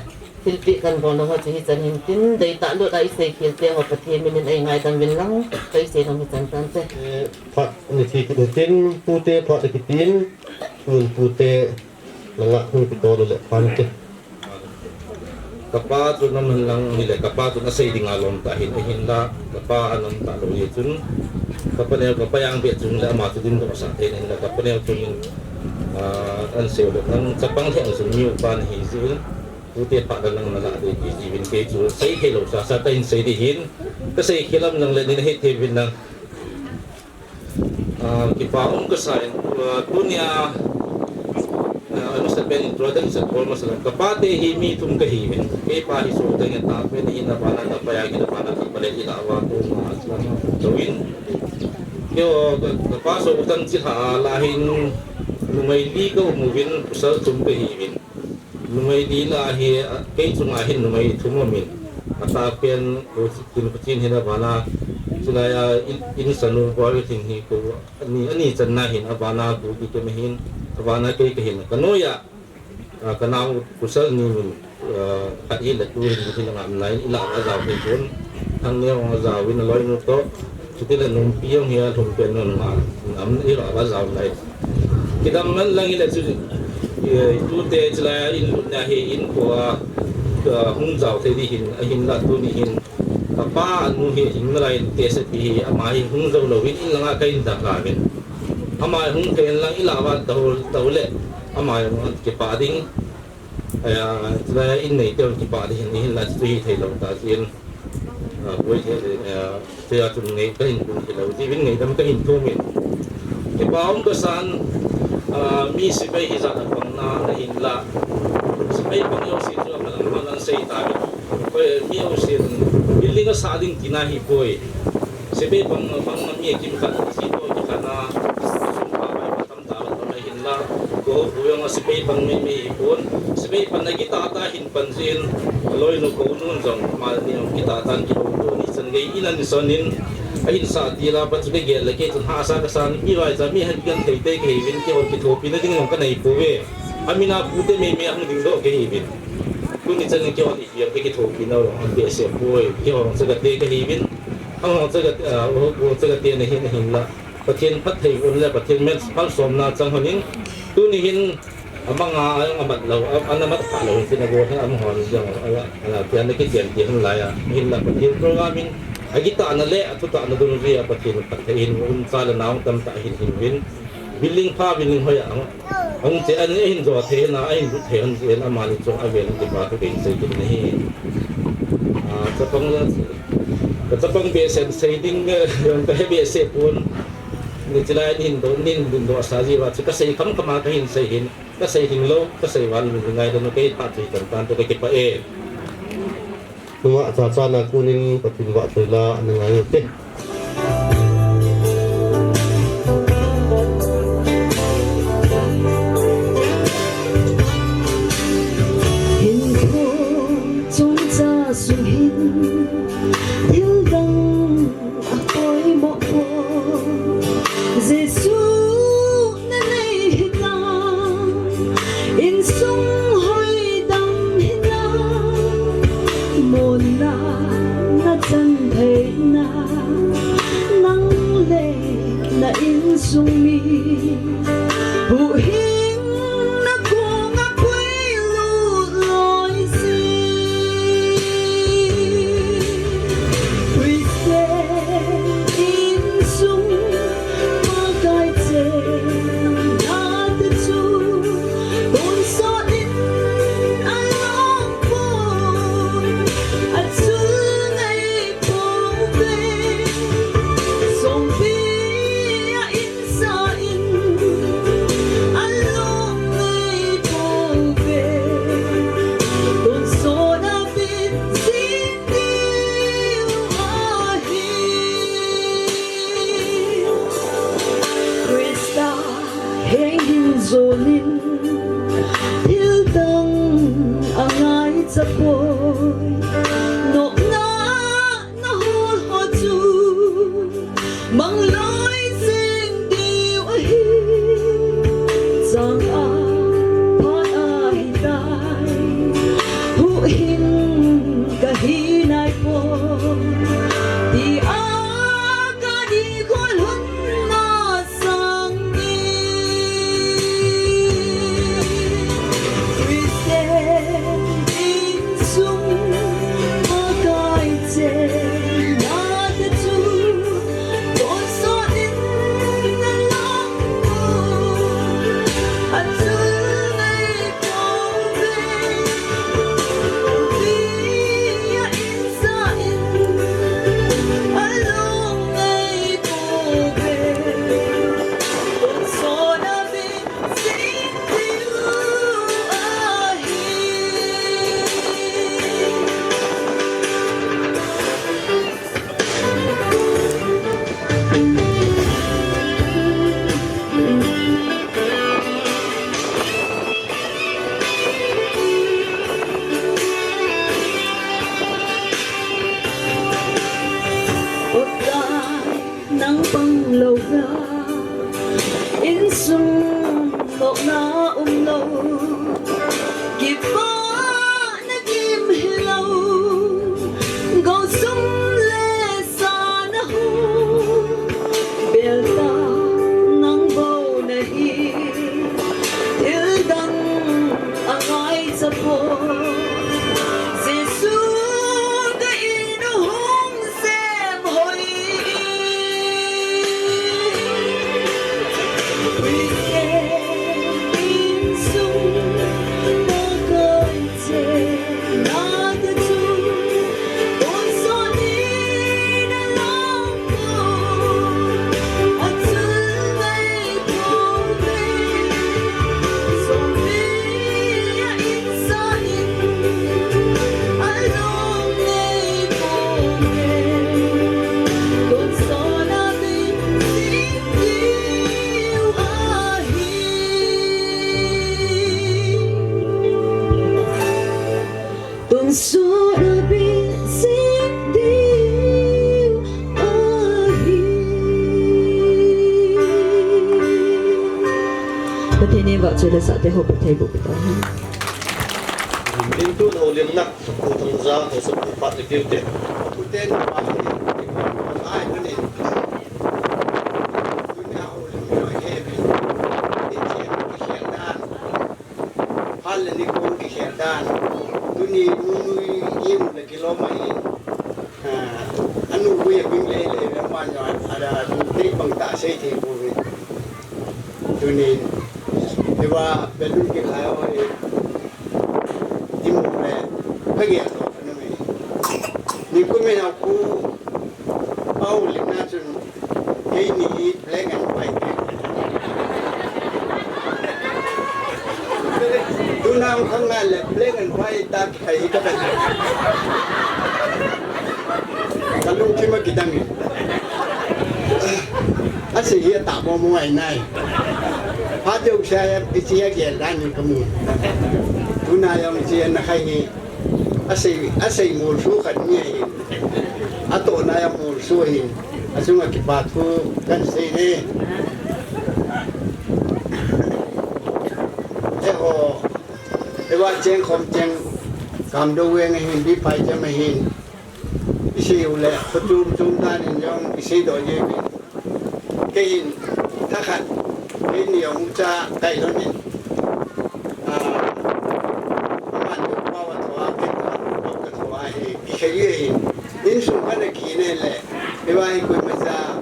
thilpeh kan bol lou ho chu hichan hin tin, deitah lut a isei khel te ho Pathen min in eingaidam uvin lang, kaisei nom hichan tante. Eh, phat ni thi kit tin, tute phat kit tin, tun tute langa hung kito le phan te. Kapa chu nam hen lang hile, kapa chu asei dinga lom tah hin, ahinla, kapa anom talou hi chun, kapa neo, kapa jang beh chun le ama chu dindoh sah thei in, ahinla, kapa neo chun in, ah, an sei lou lang, chapang lheh chun mi upa nahi jeh in, tute phat lang nalah ding ti jiuvin kei chu sei thei lou sasa kahin sei ding hin, kasei khel lam lang le nei het thei uvin lang. Ah, kipa um kasa in, ah, tunia, ah, anusa pen introduction bol masa lang. Kapa te hi mi thum kahiuvin. Kei pa hi so teng ta pen hi na bana kapa ya ki na bana kapa le ila wa tu ma aslam tawin. Kei o ka, kapa so utang chi ha la hin numei li ka um uvin pasal thum kahiuvin. Numei li lah hi, ah, kei chunga hin numei thum um in. Atah pen, ko Kin Khuchin hin abana, chulai a in, in sanu boi thing hi ko, ani, ani channa hin abana ko ki kem hin, abana kei kahin. Ka noi a, ah, ka nao Kusal ni min, ah, khat hi le tu hin, hin ngam nai, ila ajao hin kun. Thang neo ajao in aloinu toh. Chuti le numpi jong hi alhum pen nun ma, nam i lo va jao lai. Kidam ngen lang ile chu, eh, tute chulai a in lut na hi in ko a, ah, hung jao thei di hin, ahinla tuni hin. Kapa anu hi hing nalai te se pi hi, ama hi hung jao lou in, in langa ka in dak a vin. Ama hung thei lang ila va tau, tau le, ama jong kipa ding. Aya, chulai in nei te kipa di hin, hinla chu hi thei lou ta chin. Ah, boi thei, ah, thei a chun nei ka hin kun thei lou, ti vin nei dam ka hin thum in. Kipa um ka san, ah, mi sipai hi jat a pang na, na hinla. Sipai pang jouse chu a pang a pang an sei ta. Koi mi jouse building a sa ding tina hi boi. Sipai pang, pang na mi kim khat, si to ki khat na, sum pa pai pa tam ta la, tam na hinla. Ko, ko jong a sipai pang mi, mi hi pon. Sipai pang na kita ta hin pan jin, loinu ko nun jong, ma ni jong kita tan ki ho to ni chan gei in an son in, a hin sa ti la pa chu ke gel le ke chun ha sa ka san, mi vai cha mi han kan thei te ke hi vin ke hon ki thopi na ding jong ka nei po ve. A mi na pu te me me hung ding doh ke hi vin. Tuni chan ke hon i piang ke ki thopi na jong an be se poi, ke hon sa ka te ke hi vin. Ang hon sa ka, ah, hon sa ka te na hin, na hin la. Pathen phatthei un le Pathen mel, malsomna chang hon in, Tuni hin, amang a, a, amat lou, a, ana mat kha lou, tin a go hin amahon jong, a, a, a, kian na kichen ti hin lai a, hin la Pathen program in, a kitahna le, a thutahna dungjui a Pathen phatthei hin, um cha le nao tamtah hin hin vin, building pha, building hoi a, hung che, a hin jo thei na, a hin lut thei hon jeh in, amani chunga vel in kipa thu kei sei kit na hi. A, chapang, ka chapang behseh sei ding, eh, ka he behseh pon, ni chilai nin do, nin dun do sa ji va, chu ka sei kham kham a ka hin sei hin. Ka sei ding lou, ka sei val ding ngai lou, kei phat chu hi tan tan chu ka kipah e. Nungah cha cha na kunin Pathen vahchoi la, ana ngai u te. Hinkho chungchang sung hin, thil dang a poimo poi. Jesu na nei hitam, insung hoidam hinam, monna na chan theina, nang le na insung mi, huhhing na kong a puilut loi si. Christian insung Pakai chenna te chu, tonsot in along poi, achul ngai poi ve, songpi a insa in, along ngai poi ve, tonsot a bit jing diu ahi. Christa heng hin jonin, thil dang a ngaicha poi. Nopna na hol ho chu, mang loi jing diu ahi. Chang a phat ahi tai, huhhing ka hi nai poi, ti a ka ding khol hun masang in. Christian insung Pakai chenna te chu, tonsot in along poi, achul ngai poi ve, songpi a insa in, along ngai poi ve, tonsot a bit jing diu ahi. Nang pang lou na, insung lou na um lou, kipana kim hilou, gou sum le sa na hung, bel ta nang bou na hi, thil dang a ngaicha poi, Jesu ka in u hung Tonsot a bit jing diu ahi. Pathen in vahchoi le sah te ho phatthei boh peh tahen. Lim tu no lim nak, tu tang za, tu sa tu pat le kiu te. Tu te ni pa ni, ni pa ni, ai tu ni. Tu ni a ho lim no he bi. Ni che ni khen na. Lo mai, ah, anu bu ya bing le le, le ma nyo, ada, tei bang ta sei tei bu ve. Tunin, ewa, belun ke kaya ho e. Imu le, kage to, anu me. Ni ku me na ku, pau le na chun, Keini hi black and white. Tuna ang khangal le black and white ta kikhai hi ka ben. Ka lungthim a kidang e. Asei hi ata mo mo ai nai. Phat jou sa ya, ichi ya gel dan ni ka mu. Tuna jong ichi ya na khai hi. Asei, asei molso khat ni ahin. Atohna jong molso ahin. Achunga kipa thu kahin sei e. Eiho, eiva cheng khom cheng, Kamdou veng ahin, Biphai cheng ahin. Isei u le, kho chom chom dan in jong isei doh jeng in. Kei hin, thakhat, kei ni jong cha kai lhon in. Ah, aman pa va thoa, kei pa va thoa hi, kikhel in. Insung kana kine le, eiva hi koima cha,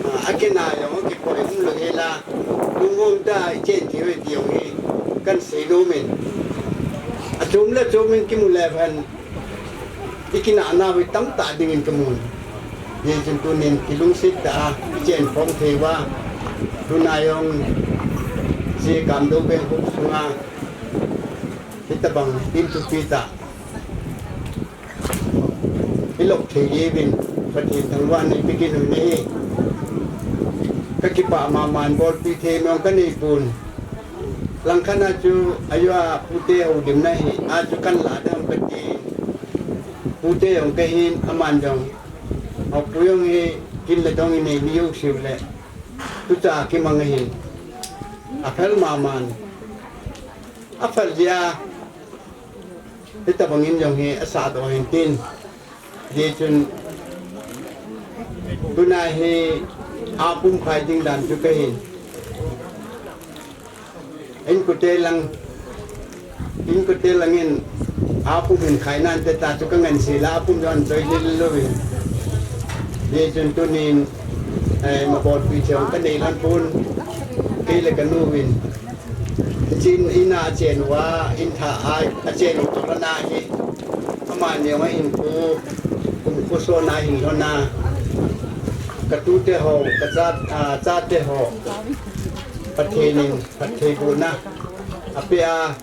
ah, akina jong, akipoi um lou hela, lungmong ta, ichen thei ve ti jong hi, kahin sei nom in. Achom le chom in kimu le phan, ikinahna hi tamtah dingin kamun. Hijeh chun tunin kilungset tah a, ichen phong thei uva. Tuna jong, hiche Kamdou veng hop sunga, hitabang in thupi tah. Ilop thei jeh uvin, Pathen thangvahna ipe kit u ahi. Kakipah mama in bolpi thei nom kanei pon. Langkhat a chu, ajo a pute houlimna hi, a chu kahin lah ding kati. Pute jong kahin, aman jong. Apu jong hi, kin le dong inei ni jouse u le. Tucha kimang ahin. Aphel mama in. Aphel jeh a. Hitabang in jong hi asah doh hin tin. Hijeh chun tuna hi apum khai ding dan chu kahin. Inkote lang, inkote lang in apum hin khai nante ta chu kangansei la apum jong choi lel lou in. Hijeh chun tunin, eh, mabolpi cheh kanei lhon pon, kei le kanu vin. Chin ina achen uva, in tha a, achen u toh lhon ahi. Amani jong ahin pu, kum kusona hin lhon a. Katute ho, kacha, ah, chate ho. Pathen in, Pathen bohna. Apeh a,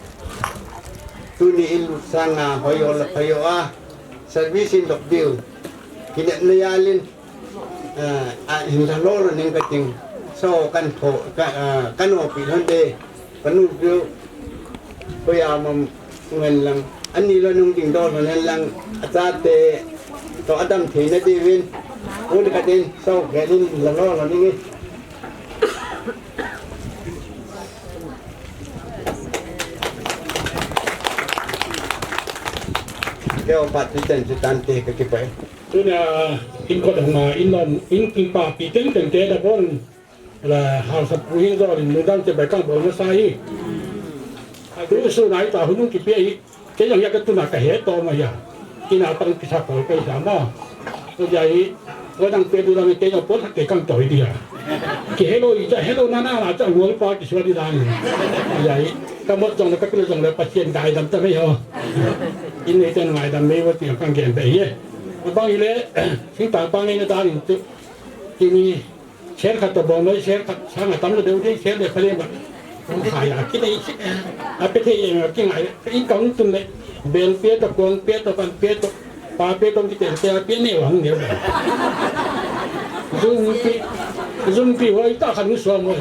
tuni in lut sanga, hoi o la, hoi o a. Service in lop diu. Kinepna jal in. Ah, ah, hin lha lou lou ning kating. So, kan tho, ka, ah, kan opi lhon de. Kanu piu. Koya mam ngen lang. Ani lou nung ding doh lou ngen lang. Achate. To adam thei na diuvin. Uli katin. So, gelin lha lou lou ning. Keo pat pi ten chu tante kakipah e. Tuna, in kot hung a, in lom, in kipapi teng teng te da bon, la, haosapu hin jol in, nungdang che bai kang bol masa hi. Tu su nai ta hunung kipe hi, kei jong hia katuna kahe to ma hia. Ina pang kisa kol kaisa ma. Ko ja hi, ko dang pe du dang kei jong pot kei kang to hi dia. Kihe lou hi cha, he lou nana la cha, ngol pa kisua di dang. Ja hi, kamot jong le, kapil jong le, Pathen ngaidam ta mei ho. In nei ten ngaidam mei vo ti kang gen be ye. Abang ile, sing tang pang nei na ta ning tu. Kini, share khat to bong noi, share khat sang atam lo deu dei, share le phale ba. Khai a, kini, a pe thei e, kingai, in kang tun le, bel pe to, kong pe to, pan pe to, pa pe to, kite, te a pe ne wang ne ba. Zum pi, zum pi hoi ta khan so mo.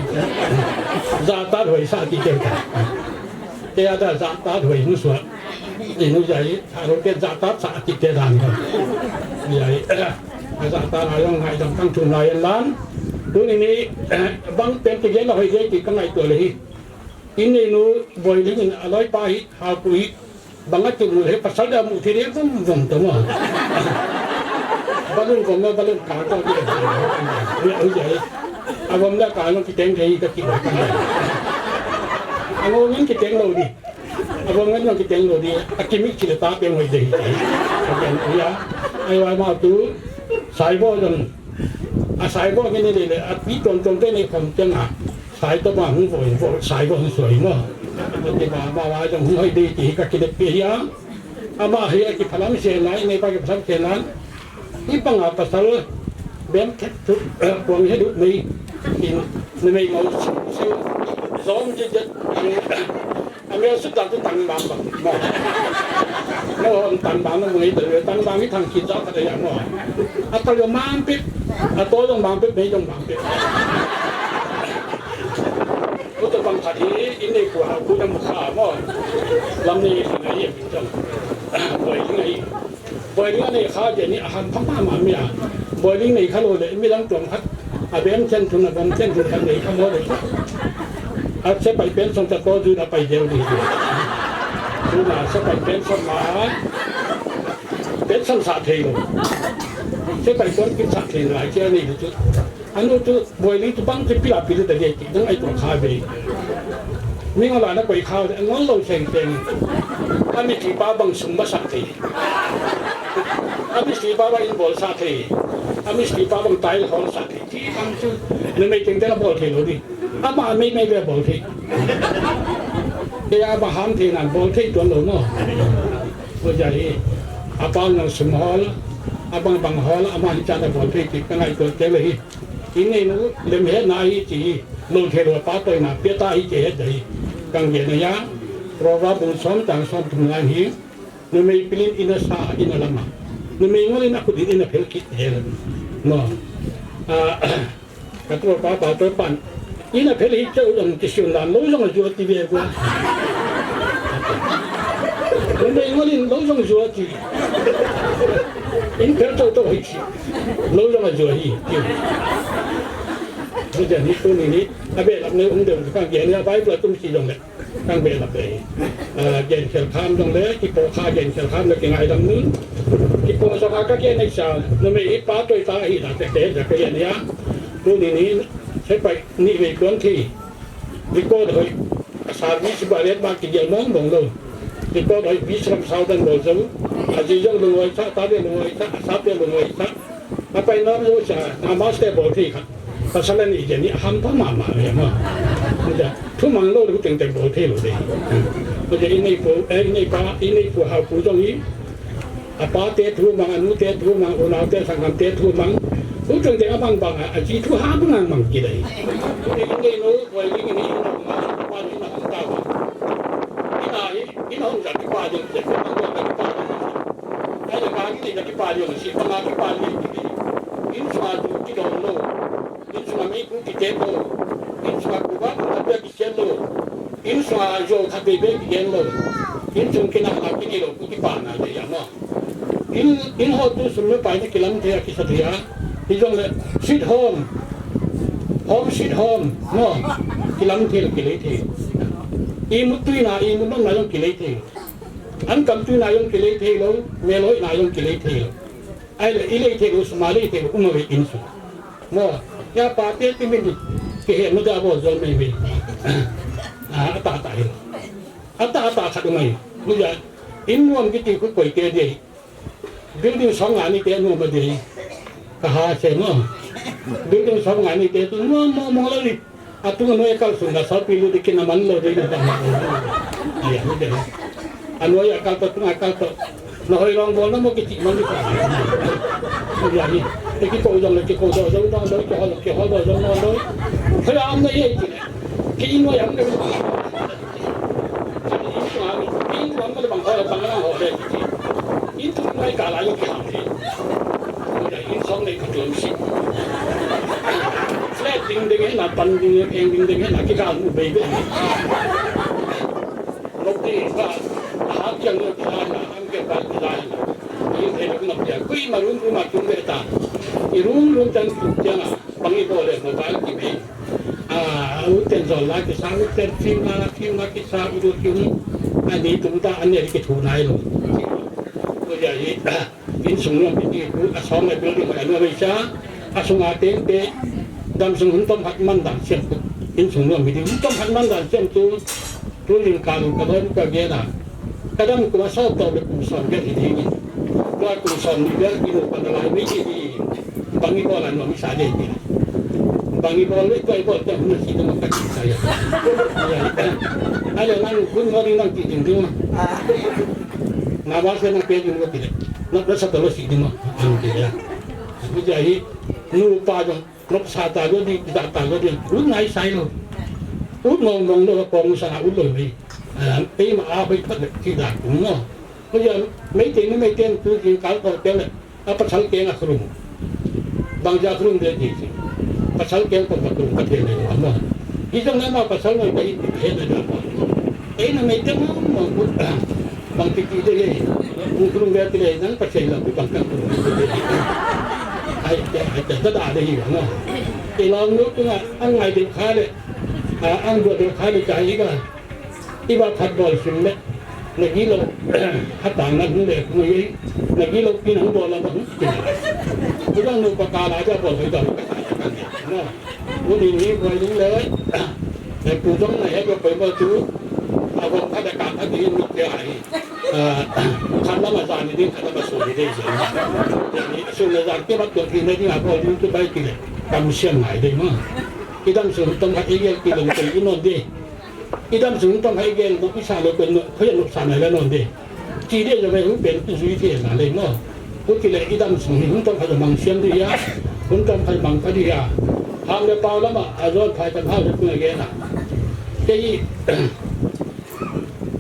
Za ta hoi sa kite ta. Te a ta za ta hoi nu so. Inu jai, a ro te ja ta cha ti te dan ko. Jai, a ja ta na jong ngaidam kang thu ngai lan. Tuni ni, bang pen ti gen la hoi je ti ka ngaito le hi. In neinu Boiling in aloi pa hi, Haopu hi. Bang a ti mu he pasal da mu thei le vum vum to mo. Balun ko mo balun ka to ke. Jai. A vom da ka no kiteng thei ka ti. A ngo min kiteng lo di. Abang ngan nang kiteng lo di, akimi kile ta pe ngoi dei. Ken tia, ai vai ma tu, saibo jong, a saibo nge ni le le, a pi ton ton te ni khom te nga, sai to ma hung vo, vo, saibo hung soi mo. Ti ma, ma va jong hung hoi de ti ka ki de pe ya. Ama hi a ki phalam se na, i nei pa ki phalam se na. I panga pasal, bem khet tu, eh, puang he du mei, in, ni mei mau, se, zom je je, Amel sut dan tu tang bang bang. Mo. Mo hon tang bang mo ngai tu tang bang ni thang kin sa ka ya mo. Ata yo mang pip. Ato yo mang pip, mei yo mang pip. Uto bang khat hi, in nei ku ha ku na mo kha mo. Lam ni sa ngai ye pip tang. Boi ngai. Boiling anei kha jeh in aham pha mama mi a. Boiling nei kha lou le, midang tuang khat. A bem chen thun, a bom chen thun khat nei kha mo le. A sepai pension ta ko ju da pai jeng di. Tuna sepai pension ma. Pension sa thei lou. Sepai kon kin sa thei lou, ai che nei chu. Anu chu, boiling chu bang chu pila pila da le ti, dang ai tuang kha ve. Mi ngol a na koi kha, ngol lou seng seng. Ami ti pa bang sum ba sa thei. Ami ti pa bang in bol sa thei. Ami ti pa bang tai hol sa thei. Ti bang chu, ni mei teng teng bol thei lou di. Ama mei mei ve bol thei. Ke ama ham thei nan bol thei tuan lou mo. Ko ja hi. Apa nang sum hol, abang bang hol, ama hi cha na bol thei ti, ka ngai tuan te le hi. Inei nu, lem he na hi ti, lou the lou pa toi na, pe ta hi ti he dai. Kang ge na ya, Proverb bung som chang som thum lai hi, numei pilin ina sa, ina lama. Numei ngolin a khut in ina phel kit he la. No. Ah, ka to pa, pa to pan. Ina phel hi chau jong ti sun dan, lou jong a ju ti ve go. Numei ngolin lou jong ju ti. In phel to to hi ti. Lou jong a ju hi ti. Ni ja ni tu ni ni, a be lap ne um de ka ge ni a Bible tum si jong le. Kang be lap le. Ah, gen khel kham jong le, kipo kha gen khel kham le kingai dam nun. Kipo sa ka ka gen nei sa, numei hi pa toi ta hi na te te ja ka ya ni a. Tu ni ni, sepai ni ve kon thi. Record hoi, a service ba let ba ki gel mong mong lou. Record hoi, bis ram sau dan bol zong. A ji jong lung hoi cha, ta de lung hoi cha, a sa de lung hoi cha. A pai nam lou cha, a master bol thei kha. Pasal ni je ni ham pa ma ma le ma. Ni ja, thu mang lou lu teng teng bol thei lou de. Ko je inei po, eh, inei pa, inei po ha pu jong i. A pa te thu mang, a nu te thu mang, u nau te, sanggam te thu mang. U chang te a mang bang a, a chi thu ha bang mang ki dai. Ni nge no, wai ni ni no ma, pa ni na ta wa. Ina hi, ina hong ja ki pa jong, je ko ko ki pa jong. Ai le ka ni ja ki pa jong, si pa ma ki pa ni ki. In sa tu ki dong lo. Insung a mi pu kiten lou. Insung a kuba pu tapia kisen lou. Insung a jo khat bebe kigen lou. Insung kina khat kini lou pu kipana le ya mo. In, in ho tu sum le pai ni kilam thei a kisa thei a. Hijong le sweet home. Home sweet home. Mo. Kilam thei lou kilei thei. Imut tuina, imut nom na jong kilei thei. Ankam tuina jong kilei thei lou. Melhoina jong kilei thei lou. Ai le, i lei thei lou, sum a lei thei lou, um a ve insung. Mo, ya pa te ti min di, ke he mo da bo zo mei mei. Ah, ata ata hi. Ata ata khat um a hi. Mu ya, in nuam kiti khu koi te di. Building song a ni te nuam a di. Ka ha se mo. Building song a ni te tu nuam mo mo lo ni. Atung a noi a kal sung ka sa pi lu di kin a man lo di na ta ma. Ai, a noi a kal to, tung a kal to. Na hoi long bol na mo ki ti man di ka. Ai, ai. Te ki ko jong le ki ko do, jong do, do, ki hol, ki hol do, jong do, do. Hoi am na ye ki. Ki in noi am na. Ki in noi am na bang hol, bang na hol le ki. In tu noi ka la yo ki ham di. Ina in song nei ka tuam si. Flat ding ding hena, pan ding, eng ding ding hena, kikal mu bei bei. Lok di ka, a hap kiang lok di la hena, am ke ba di la hena. In he lok nok dia, kui ma room room a tum be ta. I room room tan tu kiang a, bang i bo le mobile ki bei. Ah, u ten zol la kisa, u ten film la, film la kisa, u du film. Ani tum ta, ani ki thu nai lo. Ko ya hi. Insung nuam piti khu, a song le building a nuam mai cha, a sung a teng te, dam sung hun tom hat man dan siam khu. Insung nuam piti hun tom hat man dan siam tu, tu ling ka lu ka lon ka ge na. Ka dam ku a sop to le ku sop ge hi ding. Tua kum som ni vel kinu pa nalai Meitei hi. Bang ibol a nom isa ding ti. Bang ibol le tua ibol te hung si ding ka ti sa ya. Ale nang good morning nang ti ding ding. Na ba se nang pe ding ti le. Na sa to lo si ding. Ang ti ya. Ku ja hi nu pa jong Nop sa ta lo ding, da ta lo ding, ut ngai sai lo. Ut mong mong lo, kong sa na ut lo mai. Ah, ei ma a bai phat le, ki da kum mo. Ko ya, Meitei ni Meitei tu jing kal ko te le, a pasal keng a khrum. Bang ja khrum de ji. Pasal keng ko ka khrum ka te le mo. Hi jong na ma pasal lo ka i he na da. Ei na Meitei mo mo. Bang ti ti de le, u khrum be ti le, nang pa sei la, bang ka khrum. Ai, ai, ai, da, da, da, hi, no. I lam nu tu nga, ang ai de kha le, a, ang do de kha le ka i ga. I ba phat bol sim le, na gi lo, ha tang na hu le, mu ye, na gi lo pi na hu bol la ba hu. Ku dang nu pa ka la ja bol hu da, no. Ku ni ni bol ni le, e pu jong na he ko pe mo tu, a bol ka da ka ka di nu ke ai. Ah, khat lam a jan ni ding, khat lam a sun ni ding. Sun le jan te bat to ki ne ding a bol ding tu bai ki le. Kam siam ngai ding mo. I dam sung tong khat i gel ki le ko i non ding. I dam sung tong khat i gel no i sa le ko no, ko i no sa ngai le non ding. Ti ding le hu pen tu zui ti na le mo. Ko ki le i dam sung hi hung tong khat mang siam ding ya. Hung tong khat mang khat ding ya. Ham le pau lam a, a jon phai tam ha le ku ngai na. Ke i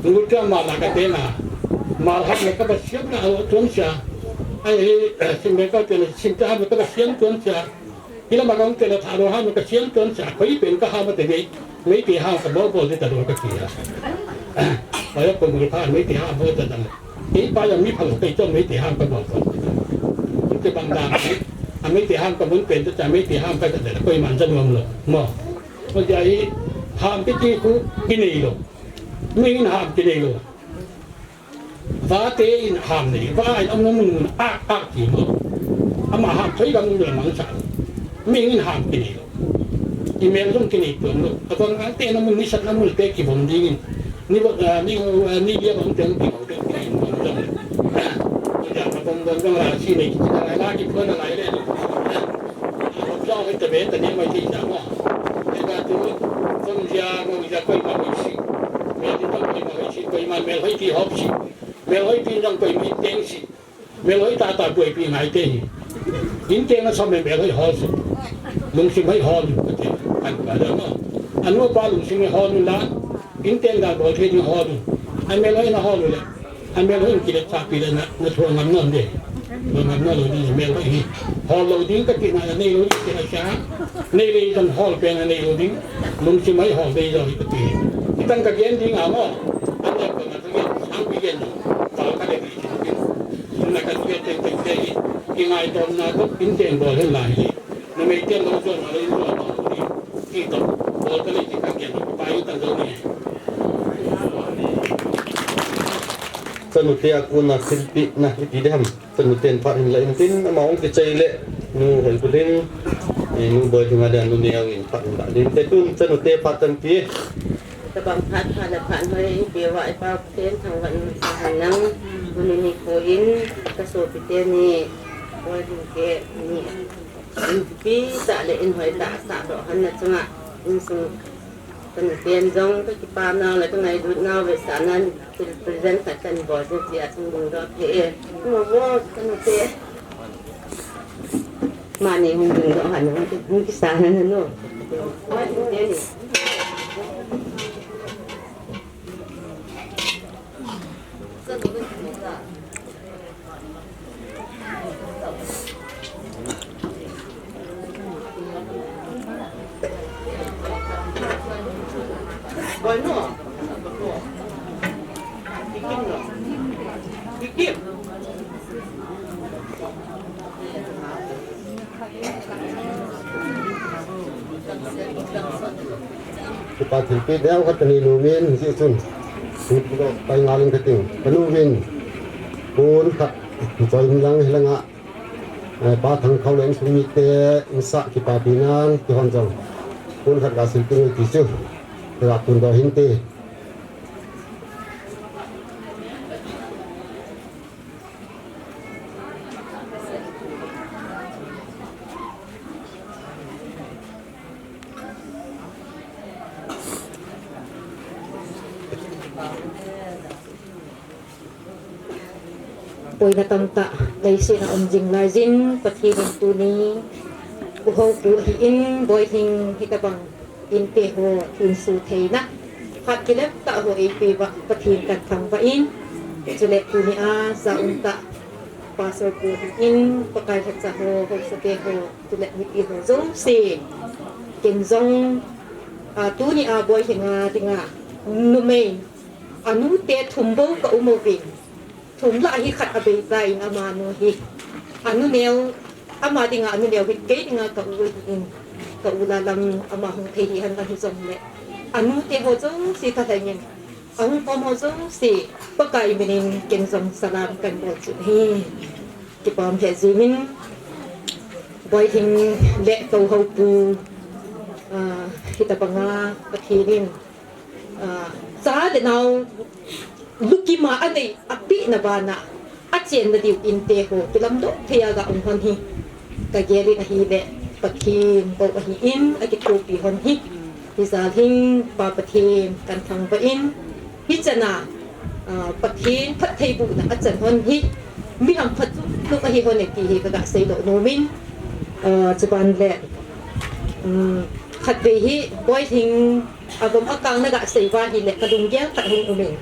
Ngut ka mal la ka te na. Mal ham le ka ba siam na a tuan sia. Ai, sim le ka te na, sim te ham le ka ba siam tuan sia. Hi la ma ka te na tha lo ham le ka siam tuan sia. Koi pen ka ham te nei. Meitei ham ka bol bol de ta lo ka ki ya. Ai, ko ngut ka Meitei ham bol ta ta. Ei pa ya mi pha lo ka i to Meitei ham ka bol bol. Te bang da. A Meitei ham ka mun pen ta Meitei ham ka ta. Koi man ja nuam lo. Mo. Ko ja i ham te ti ku ki nei lo. Mihing in ham kinei lo. Vate in ham nei, va in amu mun mun a, a ti mo. Ama ham thoi gam mun mang sa. Mihing in ham kinei lo. I mel jong kinei pon lo. A kon a te na mun ni sat na mun te ki vom ding in. Ni vo, ah, ni, ah, ni lia bang te ki vom te ki vom ding. Ko ja ka vom vom jong la si nei ki la la ki pon la le. Jong hoi ta be ta ni mai ti ja mo. Ega tu, kum ja mo ja koi ma hoi si. Mel ti tong koi ma hoi si, koi ma mel hoi ti hop si. Mel hoi ti jong koi ma in teng si. Mel hoi ta ta koi pi ngai te hi. In teng a som mel hoi hol si. Lungsim hoi hol ka te. An ba da mo. Anu pa lungsim hoi hol la. In teng da bol the ni hol. An mel hoi na hol le. A mel hoi in kilet sa pi le na, na thua ngam nom de. Thua ngam nom lo ding, mel hoi hi. Hol lo ding ka ti na, nei lo ding ti na sa. Nei le jong hol pen a nei lo ding. Lungsim hoi hol dei jo hi ka ti. Kitang ka gen ding a mo. A le ko na ka gen, sang pi gen. Ka ka le ding. Na ka gen teng teng teng. Ki ngai tom na ko in teng bol hen lai. Na mei teng lo jo na lo jo na. Ki to. Bol ka le ki ka gen. Pa i tang jo ni. Chanu te a kona thilpehna iti ding ham. Chanu ten phat hin la in tin, ama hung kichai le, nu Hoikul in, eh, nu Boilhing a dia nu Neo in phat hin la ding. Te tun chanu te phat tan ti. Tabang phat phat le phat hoi, i pe va i pa ten thang van sa han nang, bu ni ni ko in, ka sopi te ni, Boilhing te ni. In pi ta le in hoi ta sa do han na chunga, in sung Ka nu ten jong ka kipah nau le ka ngailut nau ve sa nan, present khat kan bol jeh a chung ding doh peh e. Mo mo, ka nu te. Mani hung ding doh han, hung kisa nan no. Mo te ni. Kipa thilpeh neo khat kanei nom in, hijeh chun. Pai ngal in kating. Kanu vin. Pon khat. Choi in lang hilanga. Eh, Pa Thangkhao le insung mite, insung kipapi nan, kihon jong. Pon khat ga sil peh in ti chu. Ka ga pun doh hinte. Poina tamtah leiset a um jing lai jin, Pathen in tuni u houpu ahin, Boihing hitabang inte ho thinsu theina phat kilem tah ho eipeuva Pathen kathangvah in, chule tuni a ja umtah Pastor pu ahin, Pakai lhacha ho, haosate ho, chule mipi ho jouse, ken jong, a, tuni a Boihing a dinga numei, anute thum bou ka um uvin, thum lah hi khat abeitai in, amanu hi anu neo, ama dinga anu neo hi kei dinga ka u ahin, ka u lalam ama hung thei hihen lang hijongle, anute ho jouse thalheng in, ahung khom ho jouse, Pakai minin ken jong salam kabol chu ahi. Kipah lheh jengin, Boihing le tou houpu, a, hitabanga Pathen in, a, cha le nao lukima anei apehna bana achenna diu inte ho kilamdoh thei a ga um hon hi kagel in ahile, Pathen bou ahin akithopi hon hi. Hijal hin Pa Pathen kathangvah in, hichana, a, Pathen phattheibohna achan hon hi mi hamphat chungnung ahi hon e ti hi kaga seidoh nomin, a, chuban le, um, khatvei hi Boihing agom akang naga seiuva hile kalunggel khat hung umin.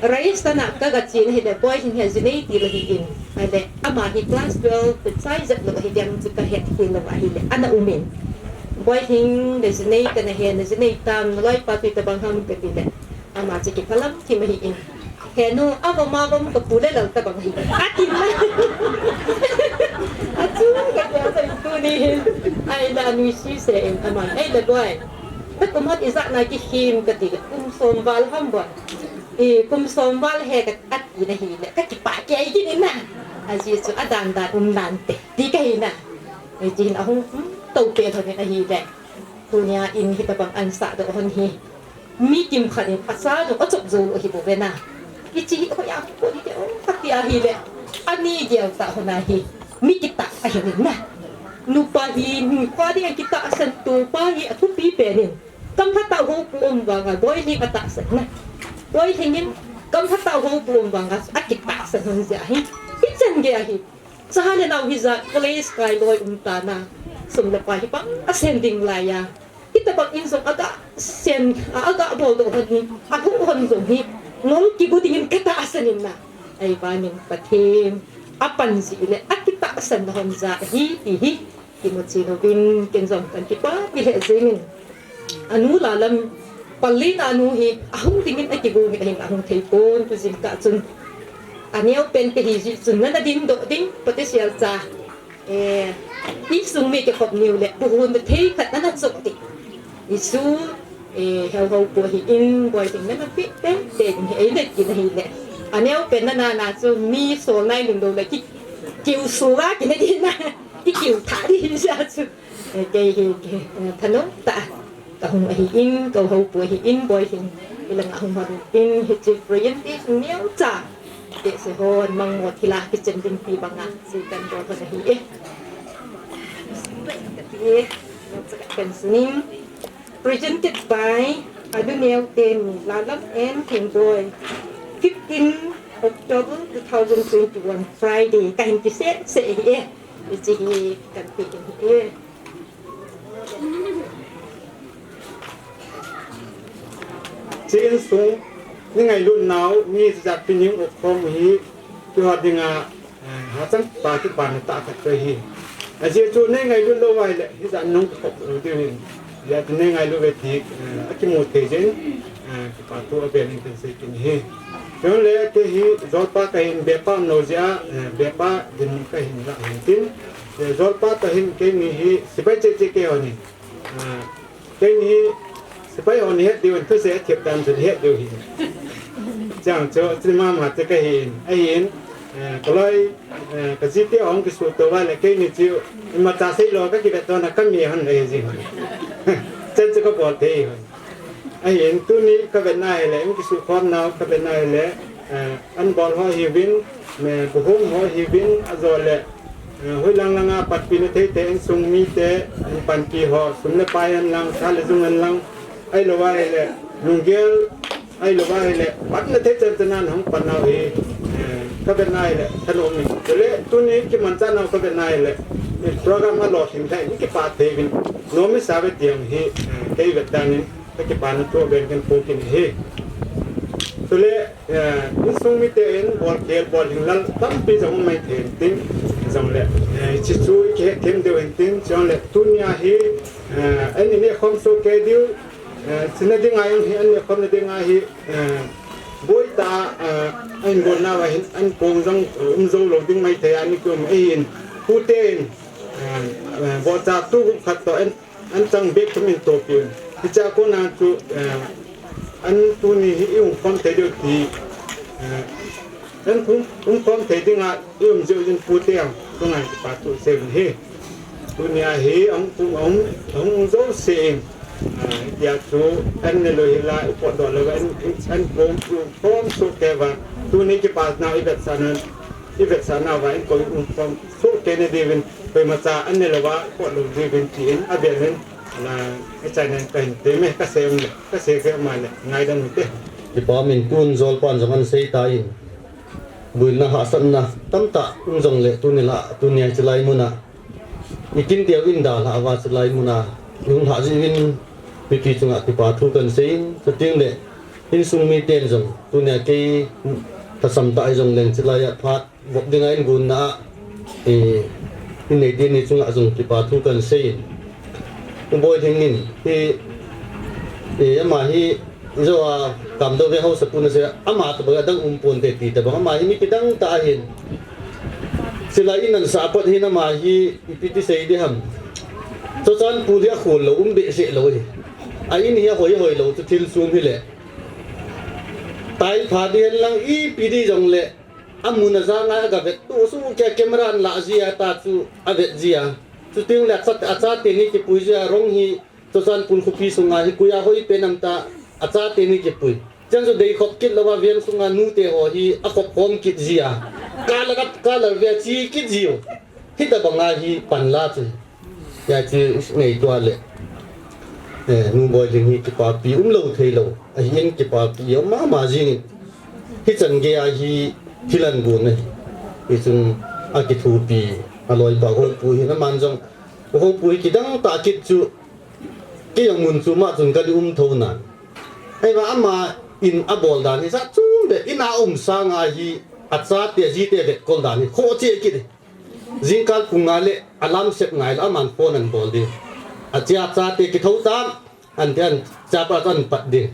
Rajasthan a kaga chen hile Boihing hi jinei ti lou ahin, ahile ama hi class twelve pachai jep lou ahidem chu kahet hilou ahile ana umin. Boihing le jinei kana he, na jinei tam, naloipa chu itobang ham katile, ama chu kiphalam thim ahin, henu, avom avom kapu le lal tobang ahi, atin na. Achu katia sa tuni hin, ahile anuisat se in aman, ahile Boi, nakum hat ijat na kikhem katile, kum som val ham Boi, i kum som val he ka, atin ahile kakipah kei kit in na. Ajeh chu adan dan um nante ti kahi na. Hiche hin ahung, um, toupeh lhonin ahile, tunia in hitabang ansahdoh hon hi mi kimkhat in acha jong achop jou lou ahibouve na. Hiche hi hoiya hung kon hite o kati ahile, ani gel tah hon ahi, mi kitah ahin na. Nupa hi, nupa ding akitahsan, tupa hi athupi pen in, gamlhatah houpu um vanga Boihing atahsan na. Boihing in gamlhatah houpu um vanga akitahsan hon jeh ahi. Hichan gei ahi. Cha le nao hijat college kai loi um tana, sum le pai hi bang asen ding laiya, hitabang in jong aga sen, a, aga boldoh hon hi, ahuh hon jong hi ngol kigu dingin katahsan in na. Ahibanin Pathen apan jeh le akitahsan na hon jeh ahi ti hi kimuchen uvin ken jong kan kipapi lheh jengin. Anu lalam, pallin anu hi ahung dingin akigong in ahin ahung thei pon, tu jingkah chun aneo pen kahi jeh chun nana dingdoh ding, potential cha, eh, insung mi kikhop niu le buhon na thei khat nana choh ding. Isu, eh, heo houpu ahin, Boihing nana peh tei tei ding hi eina kin ahile, aneo pen nana na chu mi sol nai lum lou le ki, kiu sunga kina ding na, kikiu tha ding hi jeh chu. Eh, kei hi, kei, eh, thanom tah a kahung ahin, kou houpu ahin, Boihing, ilang ahung hon in, hiche presentation neocha, tehse hon mangmo thila kichen ding ti banga, chu kan bol hon ahi e. Kati e, neocha kan sunin. Presented by Anu Neo Teni, Lalam and Hingboi, fifteen October two thousand twenty-one, Friday, kahin kiseh seh ahi e. Hiche hi kan pe ding ahi e. Hiche insung, nei ngailut nau, mi jat pi ning u khom hi, kihot dinga, eh, hachang pa kipana tah khat chu ahi. Ajeh chu nei ngailut lou uva ahile, hijat nung kikhop lou diu ahin. Hijat nei ngailut uve ti, eh, akimu thei jeh in, eh, kipa thu avel in kan sei kit ahi. Chule kei hi jolpa kahin, bepa umlou jeh a, eh, bepa din kahin lah ahin tin. Eh, jolpa kahin, keini hi sepai cheh cheh kei hon ahi. Ah, keini hi sepai hon het diu in, thusei athep dan chun het diu ahi. Chang chu, chu mama chu kahin, ahin, eh, kaloi, eh, kajite hung kisuto uva le, keini chu imacha seilou kakivet tona kami hon le jing hon. Chan chu kabol thei hon. Ahin, tuni kavetna hile, hung kisukhom nau kavetna hile, eh, anbol ho hiuvin, me buhung ho hiuvin, ajole, eh, hoilang langa patpina theite, insung mite, panpi ho, sum le pai hen lang, sa le jung hen lang, ahilou ahile, lunggel, ahilou ahile, patna thei chan chan a hung pan nau hi, eh, Ka vet nai le, ka lom in. Chule, tuni kimanchah nau ka vet nai le, eh, program a lolhing thei, ni kipah thei vin. Nomi sa ve tiang hi, eh, kei vet dan in, ka kipana thu ven kan pu kin hi. Chule, eh, insung mite in bol khel, bol lhinglel tampi jong um mai thei in tin, jong le, eh, hiche chu i kihet them diu in tin, jong le, tunia hi, eh, an i neh khom soh kei diu, eh, chuna dinga jong hi, an neh khomna dinga hi, eh, boi tah a, eh, an bol nau a hin, an kong jong, eh, um jou lou ding mai thei a ni ki um ahin, pute in, eh, eh, bohcha tu khat toh an, an chang bek thum in topi un. Hiche a kona chu, eh, an tuni hi i um khom thei diu ti, eh, an um, um khom thei dinga i um jeh u jin pute ang, tunga kipa thu sei u hi. Tunia hi ahung kum, ahung, ahung um jouse in, ah, hitia chu an ne lou hi la, i potdoh lou va, an, an kong chu khom soh kei va. Tuni kipa nau i vetsahna, i vetsahna va, an kong um khom soh kei na diuvin, koima cha an ne lou va, i pot lou diuvin tin, avel in, na, i chai nan ka hin teme, ka sei um le, ka sei kei ma le, ngaidam u hite. Kipa um in tun jolpan jong an sei ta in, buina hahsatna tamtah um jong le, tuni la, tunia hiche lai muna i kin teu in dalhah uva, hiche lai muna i hung lhah jeh uvin mipi chunga kipa thu kan sei in, chuteng le insung miten jong tunia kei lhasam tah hijong leng hiche lai a phat vop dinga in gonna a, eh, in neite ni chunga jong kipa thu kan sei in. U Boilhing in hi, eh, ama hi Ijo a Kamdou Veng Haosapu na sei, ama tabang adang um ponte ti tabang, ama hi mi kidang tah ahin. Chulai in an sah pat hin ama hi ipi ti sei ding ham. Churachandpur hi akhol lou, um behseh lou hi. A in hi ahoi hoi lou chu thil sum hi le. Tile pha ding hen lang ipi ding jong le. Amun aja ngai aga vet tu su kia camera an lah jia ta chu avet jia. Chuteng le acha, achate ni kipui jia rong hi Churachandpur khopi sunga hi koi a hoi pen ham ta, achate ni kipui. Chang chu dei khop kit lou va veng sunga nute ho hi akhop khom kit jia. Color up, color ve chi kit jiu. Hitabang a hi panla chu. Hiche chu i ngaitua le. Eh, Nu Boilhing hi kipapi umlou theilou. Ahin kipapi um mama jing in. Hichan gei a hi thil ahin gon ahi. Hichun akithopi, aloipa Hopu hi naman jong. Hopu hi kidang tah kit chu. Kei jong mun chu ma chun kana um thou nan. Ahivang ama in abol dan hi jat chom beh, in a um sanga hi achate ajite vetkol dan hi khoh cheh kit. Jingkal pung nga le alarm set ngai le aman phone ahin bol ding. Achea chate kithou tam, an ti an chapa chu ahin pat ding.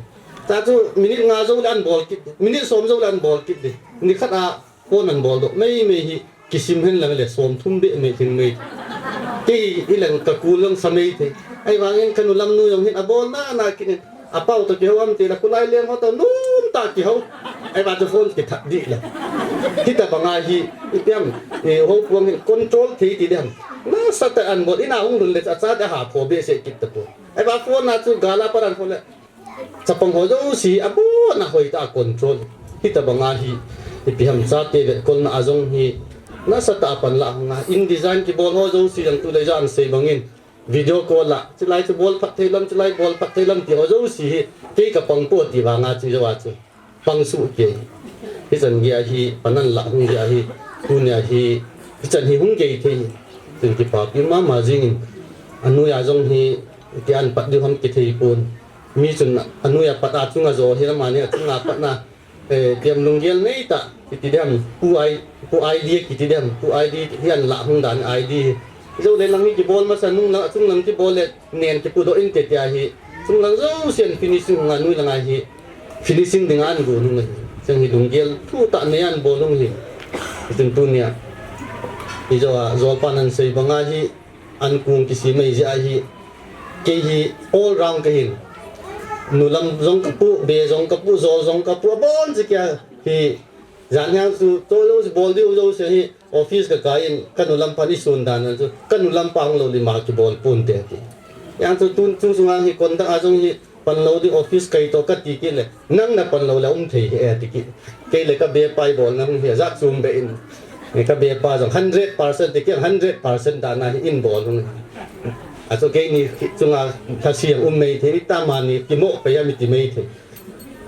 Cha chu minute nga jou le ahin bol kit, minute som jou le ahin bol kit ding. Nikhat a phone ahin bol doh mei mei hi kisim hen lang le som thum beh mei thing mei. Kei hi i lang ka kul lang sa mei thei. Ahivangin ka nu lam nu jong hin abol na na kit in. Apau toh kihou am ti la, kholai leng ho toh nom tah kihou. Ahivang chu phone kithat dih la. Hitabang a hi, ipi ham, eh, Hopu ang hin control thei ti diham. Nasatah a ahin bol, in a hung lhun le achate ahapho behseh kit tapon. Ahivang phone a chu gal a pat ahin phone le. Chapang ho jouse abon a hoitah a control. Hitabang a hi, ipi ham chate vetkolna a jong hi, nasatah a panla hung a. In design kibol ho jouse jong tulai jong sei bangin. Video call a, chulai chu bol phat thei lou, chulai bol phat thei lou ti ho jouse hi, kei ka pang poi ti vang a chu jou a chu. Pang suh kei. Hichan gei a hi, pan ahin la hung gei a hi, tunia hi, hichan hi hung gei thei. Chun kipapi mama jing in, anoi a jong hi, ti ahin pat diu ham kithei pon. Mi chun anoi a pat a chunga jo hi, amani achunga pat na, eh, tiam lunggel nei tah, kiti diham, Pu Ai, Pu Aidi, kiti diham, Pu Aidi, hi ahin la hung dan Aidi hi. Jou le lang hi kibol masa nung lang, achung lang kibol le, nen kipu doh inte tia hi. Chung lang jousen finishing hung a nui lang a hi. Finishing dinga ahin gon hung ahi. Chang hi lunggel, thu tah nei ahin bol hung hi. Hichun tunia. Ijo a, jolpan ahin sei bang a hi. An kong kisem mai jeh a hi, kei hi all round ka hin. Nu lam jong ka pu, be jong ka pu, jol jong ka pu, abon jeh a hi. Jan hiang chu, to lo bol diu jouse hi, office ka kai in, ka nu lam pan i sun dan chu, ka nu lam pa hung lou le ma kibol ponte ti. Hiang chu tun chung sunga hi, conduct a jong hi, Pan lou ding office kai toh kati kit le, nang na pan lou le um thei hi e ti kit. Kei le ka bepa i bolna hung hi a jat chom beh in. Ka bepa jong hundred percent ti kit, hundred percent dan a hi in bol hung. Achu keini chunga lhasiang um mei thei, itama ni kimo pei a mi ti mei thei.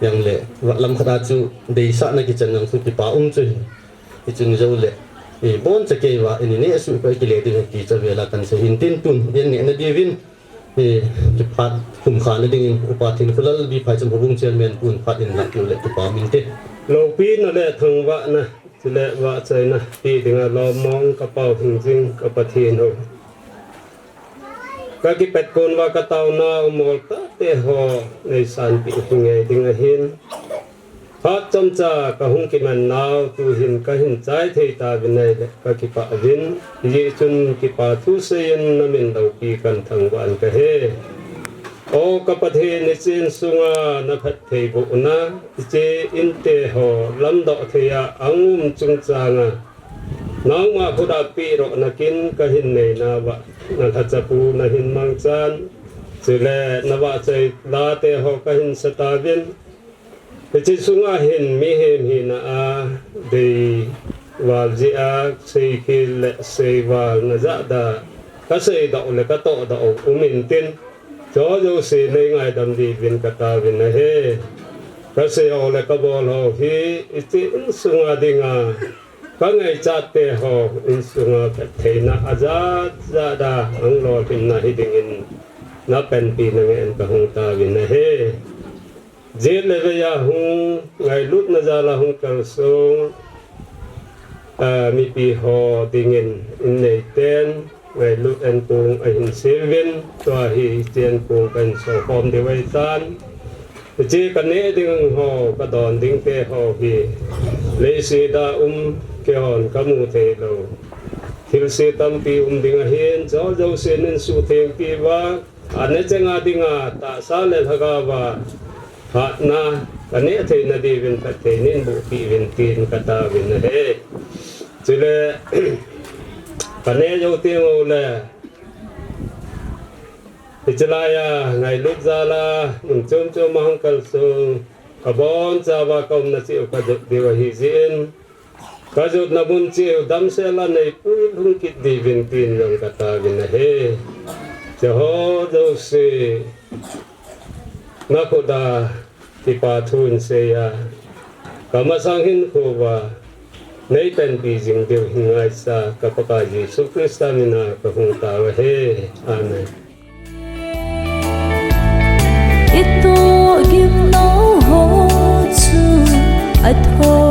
Jong le, vat lam khat a chu deisahna kichan jong chu kipa um chu hi. Hichun jou le, eh, boncha kei uva, eh, neh suh kei kile ding ahi ti chu avel a kahin sei hin tin tun, din nehna diuvin, eh, kiphat khum khana dingin, Upa Thinkholalbi Phaicham Houbung Chairman pun phat in lah tiu le kipa min te. Loupina le thangvahna, chule vahchoina, pe dinga lom mong ka Pau hing jing ka Pathen ho. Ka kipet kon uva ka taonau moltah te ho, nei sanpeh hing ngai ding ahin. Phat chomcha ka hung kiman nau, tuhin ka hin chai thei tauvin ahile ka kipah uvin. Hijeh chun kipa thu seiyin na min loupi kahin thangvah in ka he. O ka Pathen, hiche insunga na phattheibohna, hiche inte ho lamdoh thei a ahung um chungchanga, nangma khut a pehdohna kin ka hin nei nauva, na lhachapu na hin mangchan, chule na vahchoi la te ho ka hin sa tauvin. Hiche sunga hin mihem hina a dei val jeh a seikhel le seival na jahda, ka seidoh le ka tohdoh u um intin, chuho jouse nei ngaidam diuvin ka taovin ahi. Ka sei ho le ka bol ho hi, hiche insunga dinga ka ngaichat te ho insunga phattheina ajat jat a ahung lolhinna hi dingin na panpina ngen ka hung taovin ahi. Jet le vei a hung ngailutna jal a hung kalsong, ah, mipi ho dingin inneiten ngailut ankong ahin seuvin, tua hi hiche ankong kahin sokhom diu ahitan. Hiche ka neh ding ho, ka don ding te ho hi, leiset a um, keihon ka mu thei lou thilse tampi um ding ahin, chuho jouse nin suhthengpi uva, aneh chenga dinga tahsa le lhagao a hatna ka neh theina diuvin phatthei nin bohpeh uvin tin ka taovin ahi. Chule ka neh jou teng uleh, hiche laiya ngailut jal a mun chom chom a hung kalsong, abonchauva ka umna cheh u ka jot diu ahi jeh in, ka jotna mun cheh u damsel a neipui lhung kit diuvin tin jong ka taovin ahi. Chuho jouse na khut a kipa thu in seiya, ka masang hinkho uva nei panpi jing diu hin ngaichat ka Pakai Jesu Christa mina ka hung tao ahi. Amen. I tohgim nau ho chu a tho